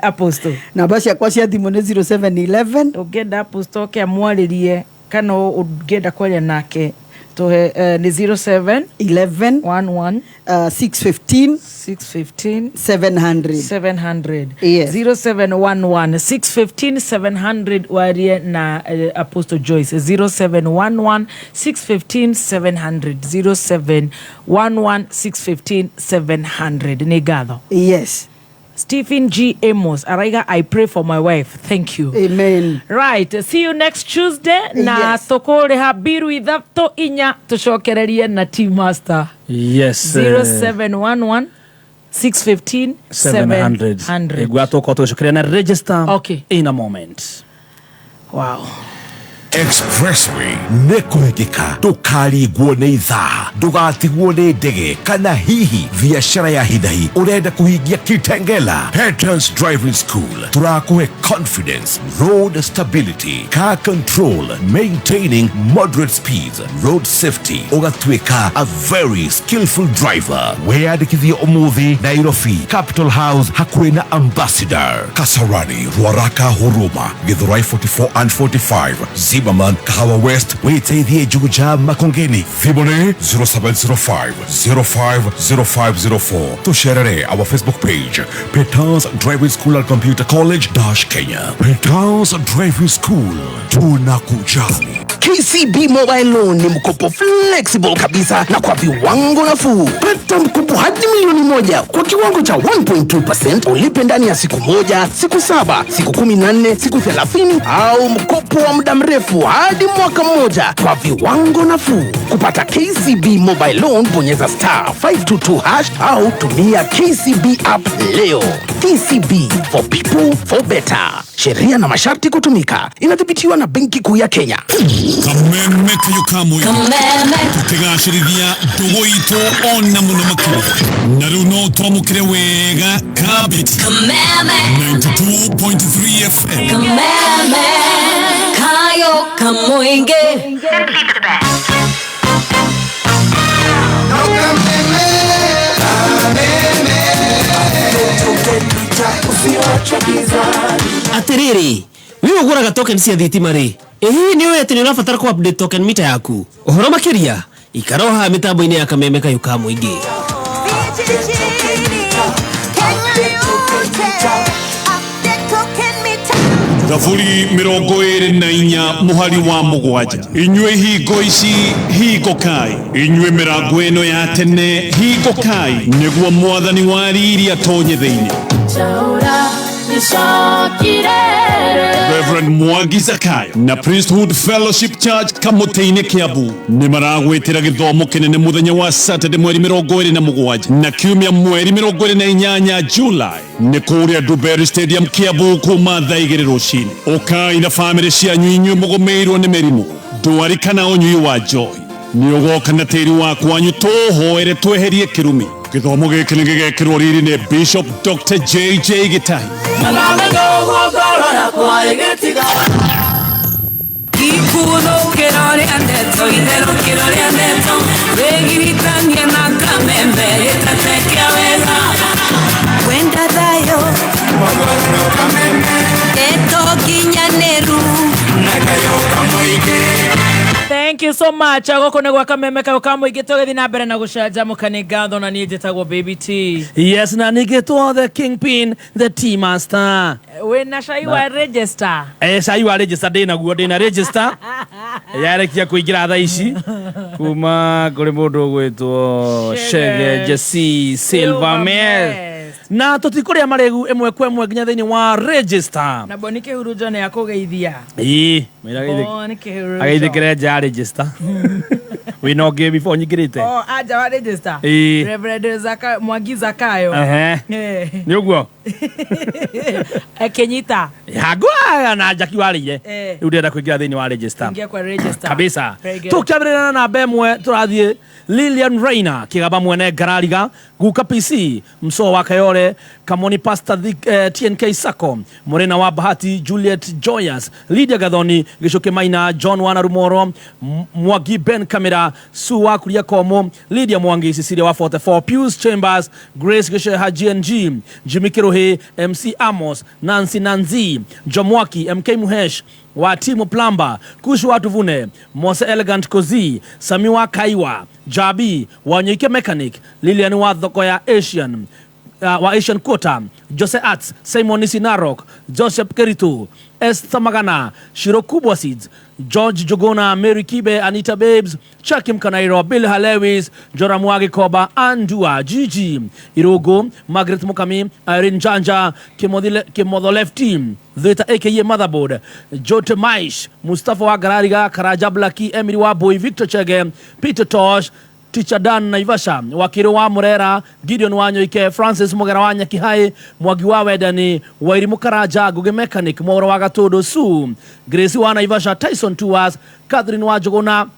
Apostle. Namba ciakwa cia thimũ nĩ 0711. Ũngĩenda Apostle oke amwarĩrie kana ũngĩenda kwaria nake, tũhe nĩ 07 11 11 615 615 700. 700. Yes. 0711 615 700, warie na Apostle Joyce. 0711 615 700, 0711 615 700. Nĩ ngatho. Yes. Stephen G. Amos araiga, "I pray for my wife." Thank you. Amen. Right, see you next Tuesday na tũkũrĩha mbiru ithatũ inya tũcokererie na Team Master. Yes. 0711 615 700. 700. Ĩgua tũkorwo tũgĩcokeria na register. Okay. In a moment. Wow. Expressway nĩ kũhĩkĩka, ndũkarigwo nĩ ithaa, ndũgatigwo nĩ ndege, kana hihi biacara ya hinahi ũrenda kũhingia Kitengela. Peters Driving School tũrakũhe confidence, road stability, car control, maintaining moderate speeds, road safety, ũgatuĩka a very skillful driver. Wĩyandĩkithie ũmũthĩ Nairobi, Capital House, hakuhĩ na Ambassador, Kasarani, Ruaraka, Huruma, Githurai 44 and 45, Zimmerman, Kahawa West, wĩteithie Juja, Makongeni. Thimũ nĩ 0705 050504. Tũcerere our Facebook page, Peters Driving School and Computer College dash Kenya. Peters Driving School, tunakujali. KCB Mobile Loan ni mkopo flexible kabisa na kwa viwango nafuu. Pata mkopo hadi 1 milioni kwa kiwango cha 1.2%, ulipe ndani ya siku 1, siku 7, siku 14, siku 30 au mkopo wa muda mrefu hadi mwaka mmoja kwa viwango nafuu. Kupata KCB Mobile Loan, bonyeza *522# au tumia KCB app leo. KCB, for people, for better. Sheria na masharti kutumika. Inadhibitiwa na Benki Kuu ya Kenya. Kameme kayo kamwe tukigacĩrithia ndũgũ itũ ona mũno makĩria, na rĩu no twamũkĩre wega kabiti 92.3 FM. Kameme kayo kamuinge. Atiriri, we ũgũraga token cia thitima rĩ, ĩ hihi nĩ ũĩ atĩ nĩ ũrabatara kũ update token meter yaku? Ũhoro makĩria ikara o haha mĩtambo-inĩ ya Kameme kayũ ka mũingĩ. Thaburi 24 mũhari wa 7: inyuĩ hingo ici hingũkai, inyuĩ mĩrango ĩno ya tene hingũkai, nĩguo Mwathani wa riri atonye thĩinĩ. Reverend Mwangi Zakayo na Priesthood Fellowship Church Kamũtĩ-inĩ, Kiambu nĩ maragwĩtĩra gĩthomo kĩnene mũthenya wa Saturday mweri 27 na kiumia mweri 28 July, nĩ kũrĩa Dubery Stadium, Kiambu, kuma thaa 2 rũcinĩ. Ũkai na bamĩrĩ cianyu inyuĩ mũgũmĩirwo nĩ mĩrimũ. Ndwari kana ũnyui wa njohi nĩ ũgoka na tĩri wa kwanyu tũhoere tweherie kĩrumi. Gĩthomo gĩkĩ nĩ gĩgekĩrwo riri nĩ Bishop Dr. JJ Gĩtahi. Ikuthũkĩro rĩa ndeto itherũkĩro rĩa ndeto wĩgiritania na kameme gĩtate kĩa wega wenda thayũ ndeto nginyanĩru. Thank you so much. Gũkũ nĩ gwa kameme kau ka mũingĩ tũgĩthiĩ na mbere na gũcanjamũka. Nĩ ngatho na niĩ njĩtagwo Baby T. Yes, na ningĩtwo the kingpin, the tea master. Wĩna cai wa register? Eh, cai wa register ndĩnaguo, ndĩna register yarekia kũingĩra thaa ici kuma kũrĩ mũndũ ũgwĩtwo Shege Jesse Silvermere, na tũtikũrĩa marĩgu ĩmwe kwa ĩmwe nginya thĩinĩ wa register. Na Boni Kĩhurunjo nĩ akũgeithia. Ĩĩ, mwĩra Boni Kĩhurunjo. Ageithĩkĩre nja ya register wĩna ũngĩ before nyingĩrĩte. Oh, anja wa register. Ĩĩ. Reverend Zaka, Mwangi Zakayo. Ehe. Nĩ ũguo. Akĩnyita. Hangwaga na njaki warĩire. Rĩu ndĩrenda kũingĩra thĩinĩ wa register. Ingia kwa register. Kabisa. Very good. Tũkĩambĩrĩria na namba ĩmwe, tũrathiĩ Lilian Rainer Kĩgamba, mwene Ngarariga, Guka PC Msoo wa Kayore, Kamoni Pastor, TNK Sacco, Mũrĩna wa Bahati, Juliet Joyas, Lydia Gathoni, Gĩcũkĩ Maina, John Wana Rumoro, Mwangi Ben Kamera, Su wa Kuria Komo, Lydia Mwangi, Cecilia wa 44, Pius Chambers, Grace Gĩceha, GNG, Jimmy Kiruhi, MC Amos, Nancy Nanzi, Jomwaki, MK Muhesh wa Timu Plamba, Kushu wa Tuvune, Mose Elegant Kozi, Sami wa Kaiwa, Jabi Wanyoike Mechanic, Lilian wa thoko ya Asian, wa Asian Quota, Jose Arts, Simon Sinarok, Joseph Keritu, Esther Magana, Shiro Kubwa Seeds, George Jogona, Mary Kibe, Anita Babes, Chakim Kanairo, Bill Halewis, Joramwagi Koba, Andua, Gigi, Irogo, Margaret Mukami, Irene Janja, Kimodho Lefty, Theta aka Motherboard, Jote Maish, Mustafa Wagarariga, Karaja Blaki, Emily Waboi, Victor Chege, Peter Tosh, Teacher Dan Naivasha, Wakiro wa Murera, Gideon Wanyoike, Francis Mugera wa Nyakihai, Mwagi wa Wedani, Wairimu Karaja, Guge Mechanic, Mwaura wa Gatodo, Sue, Grace wa Naivasha, Tyson Tuas, Catherine wa Jogona,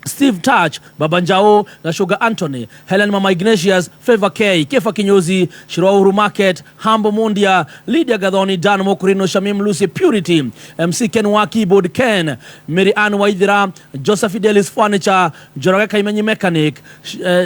Steve Touch, Baba Njao, Gashuga Anthony, Helen Mama Ignatius, Favor K, Kefa Kinyozi, Shirwa Uhuru Market, Hambo Mundia, Lydia Gathoni, Dan Mokurino, Shamim Lucy Purity, MC Ken wa Keyboard Ken, Mary Ann Waithira, Joseph Fidelis Furniture, Njoroge Kaimenyi Mechanic,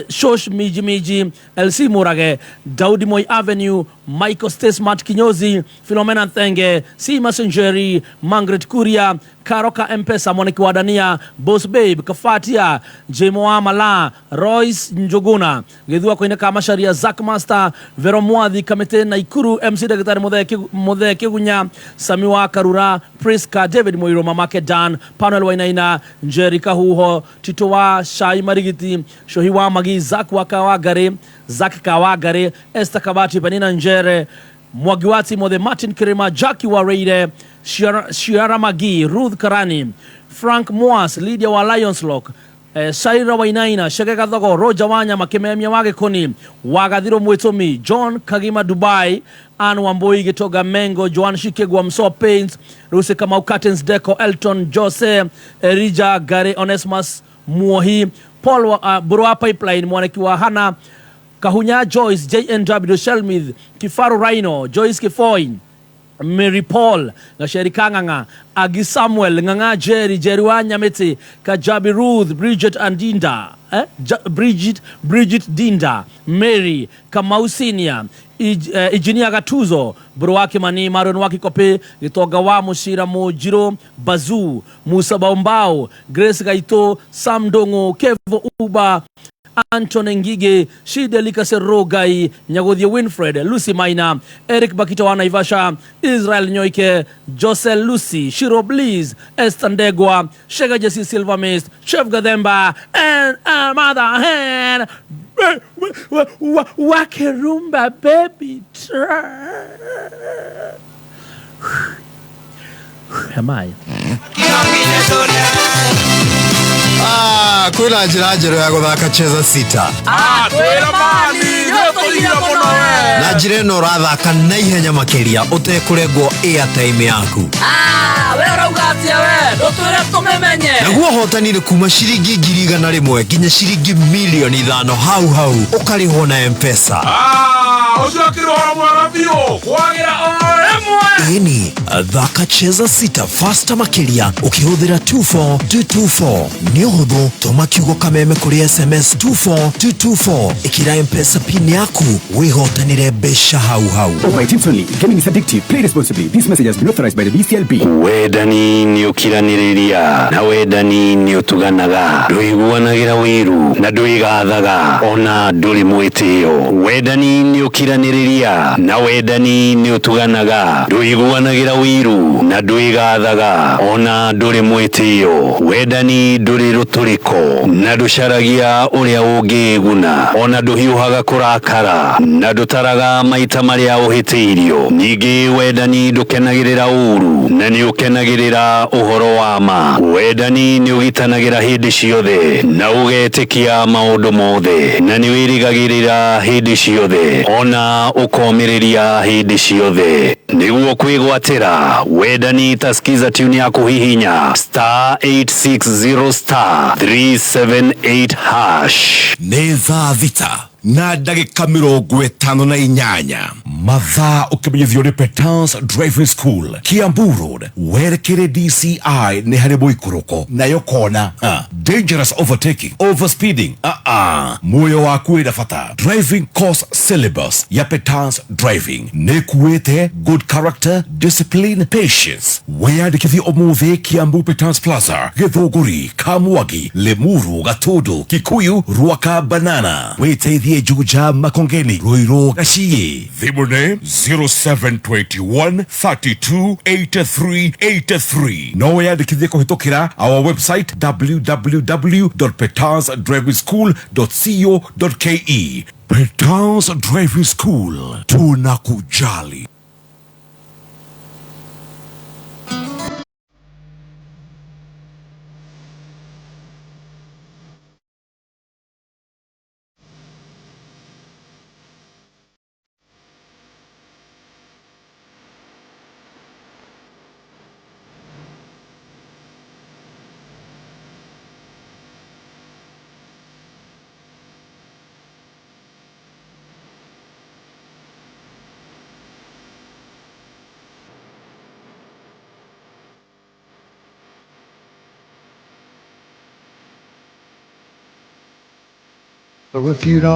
Shosh Miji Miji, LC Murage, Daudi Moi Avenue, Michael Stesmart Kinyozi, Philomena Thenge, C Messengery, Margaret Kuria, Karoka Mpesa, Mwaniki wa Dania, Boss Babe, Kafatia, Jemoa Mala, Royce Njuguna, Githua Koineka Macharia, Zack Master, Vero Mwathi, Kamete Naikuru, MC Daktari Muthee Kigunya, Samiwa Karura, Priska, David Muiro, Mamake Dan, Panuel Wainaina, Njeri Kahuho, Tito wa Shai Marigiti, Shohi wa Magi, Zack wa Kawagare, Zack Kawagare, Esther Kabati, Penina Njere, Mwagiwati Mothe, Martin Kirima, Jackie Wareire, Shiara Magi, Ruth Karani, Frank Moas, Lydia wa Lions Lock, Shaira Wainaina, Shege Gathogo, Roger Wanyama, Kimemia wa Gĩkũni, Wagathiro Mwĩtũmi, John Kagima Dubai, Ann Wambui Gitoga Mengo, Joan Shikegwa Mso Paints, Lucy Kamau Curtains Deco, Elton Jose, Erija Gary Onesmus Muohi, Paul Burua Pipeline, Mwaniki wa Hana, Kahunya Joyce, JNW Shelmith, Kifaru Rhino, Joyce Kifoi, Mary Paul, Gasheri Kanganga, Agi Samuel, Nganga Jerry, Jerry wa Nyamete, Kajabi Ruth, Bridget Andinda, Bridget Dinda, Mary, Kamau Senior, Ijinia Gatuzo, Buruwaki Mani, Marion Waki Kope, Gitoga wa Mushira Mojiro, Bazu, Musa Baumbao, Grace Gaito, Sam Dongo, Kevo Uba, Anthony Ngige, Shide Likase Rogai, Nyagothie Winfred, Lucy Maina, Eric Bakito wa Naivasha, Israel Nyoike, Jose Lucy, Shiro Bliss, Esther Ndegwa, Shega Jesse Silver Mist, Chef Gademba, and Mother Hen, Wakerumba Baby. Am I? Ah, kwĩna njĩra njerũ ya gũthaka cheza sita. Twĩra mani nĩũtũire mũno we. Na njĩra ĩno ũrathaka na ihenya makĩria ũtekũrengwo airtime yaku. We ũrauga atĩa we? Ndũtwĩre tũmĩmenye. Naguo ũhotani nĩ kuma ciringi 100,000 nginya ciringi 5,000,000 hau hau ũkarĩhwo na mpesa. Ũcio akĩrĩ ũhoro mwega biũ kwagĩra o rĩmwe. Ĩni, thaka cheza sita fasta makĩria ũkĩhũthĩra 24224. Nĩ ũhũthũ, tũma kiugo kameme kũrĩ SMS 24224, ĩkĩra mpesa pin yaku wĩhotanĩre mbeca hau hau. Over 18 only. Gaming is addictive. Play responsibly. This message has been authorized by the BCLB. Wendani nĩ ũkiranĩrĩria na wendani nĩ ũtuganaga, ndũiguanagĩra wĩiru na ndwĩgathaga ona ndũrĩ mwĩtĩo. Wendani nĩ ũkiranĩrĩria na wendani nĩ ũtuganaga, ndũiguanagĩra wĩiru na ndwĩgathaga ona ndũrĩ mwĩtĩo. Wendani ndũrĩ rũtũrĩko na ndũcaragia ũrĩa ũngĩĩguna ona ndũhiũhaga kũrakara na ndũtaraga maita marĩa ũhĩtĩirio. Ningĩ wendani ndũkenagĩrĩra ũũru na nĩ ũkenagĩrĩra ũhoro wa ma. Wendani nĩ ũgitanagĩra hĩndĩ ciothe na ũgetĩkia maũndũ mothe na nĩ wĩrĩgagĩrĩra hĩndĩ ciothe ona ũkomĩrĩria hĩndĩ ciothe. Nĩguo kwĩgwatĩra wendani ta skiza tune ya kũhihinya star 860 star 378 hash. Nĩ thaa 6 na ndagĩka 58 mathaa ũkĩmenyithio nĩ Petans Driving School, Kiambu Road, werekere DCI nĩ harĩ mũikũrũko nayo kona. Dangerous overtaking, overspeeding, muoyo waku wĩna bata. Driving course syllabus ya Petans Driving nĩ kuĩte good character, discipline, patience. Wĩyandĩkithie ũmũthĩ Kiambu Petans Plaza, Gĩthũngũri, Kamwagi, Limuru, Gatundu, Kikuyu, Ruaka, Banana. Wĩteithie Juja, Makongeni, Ruiru, Gachie. Thimũ nĩ 0721 32 83 83. No wĩyandĩkithie kũhĩtũkĩra our website www.petansdrivingschool.co.ke. Petans Driving School, tunakujali. So if you don't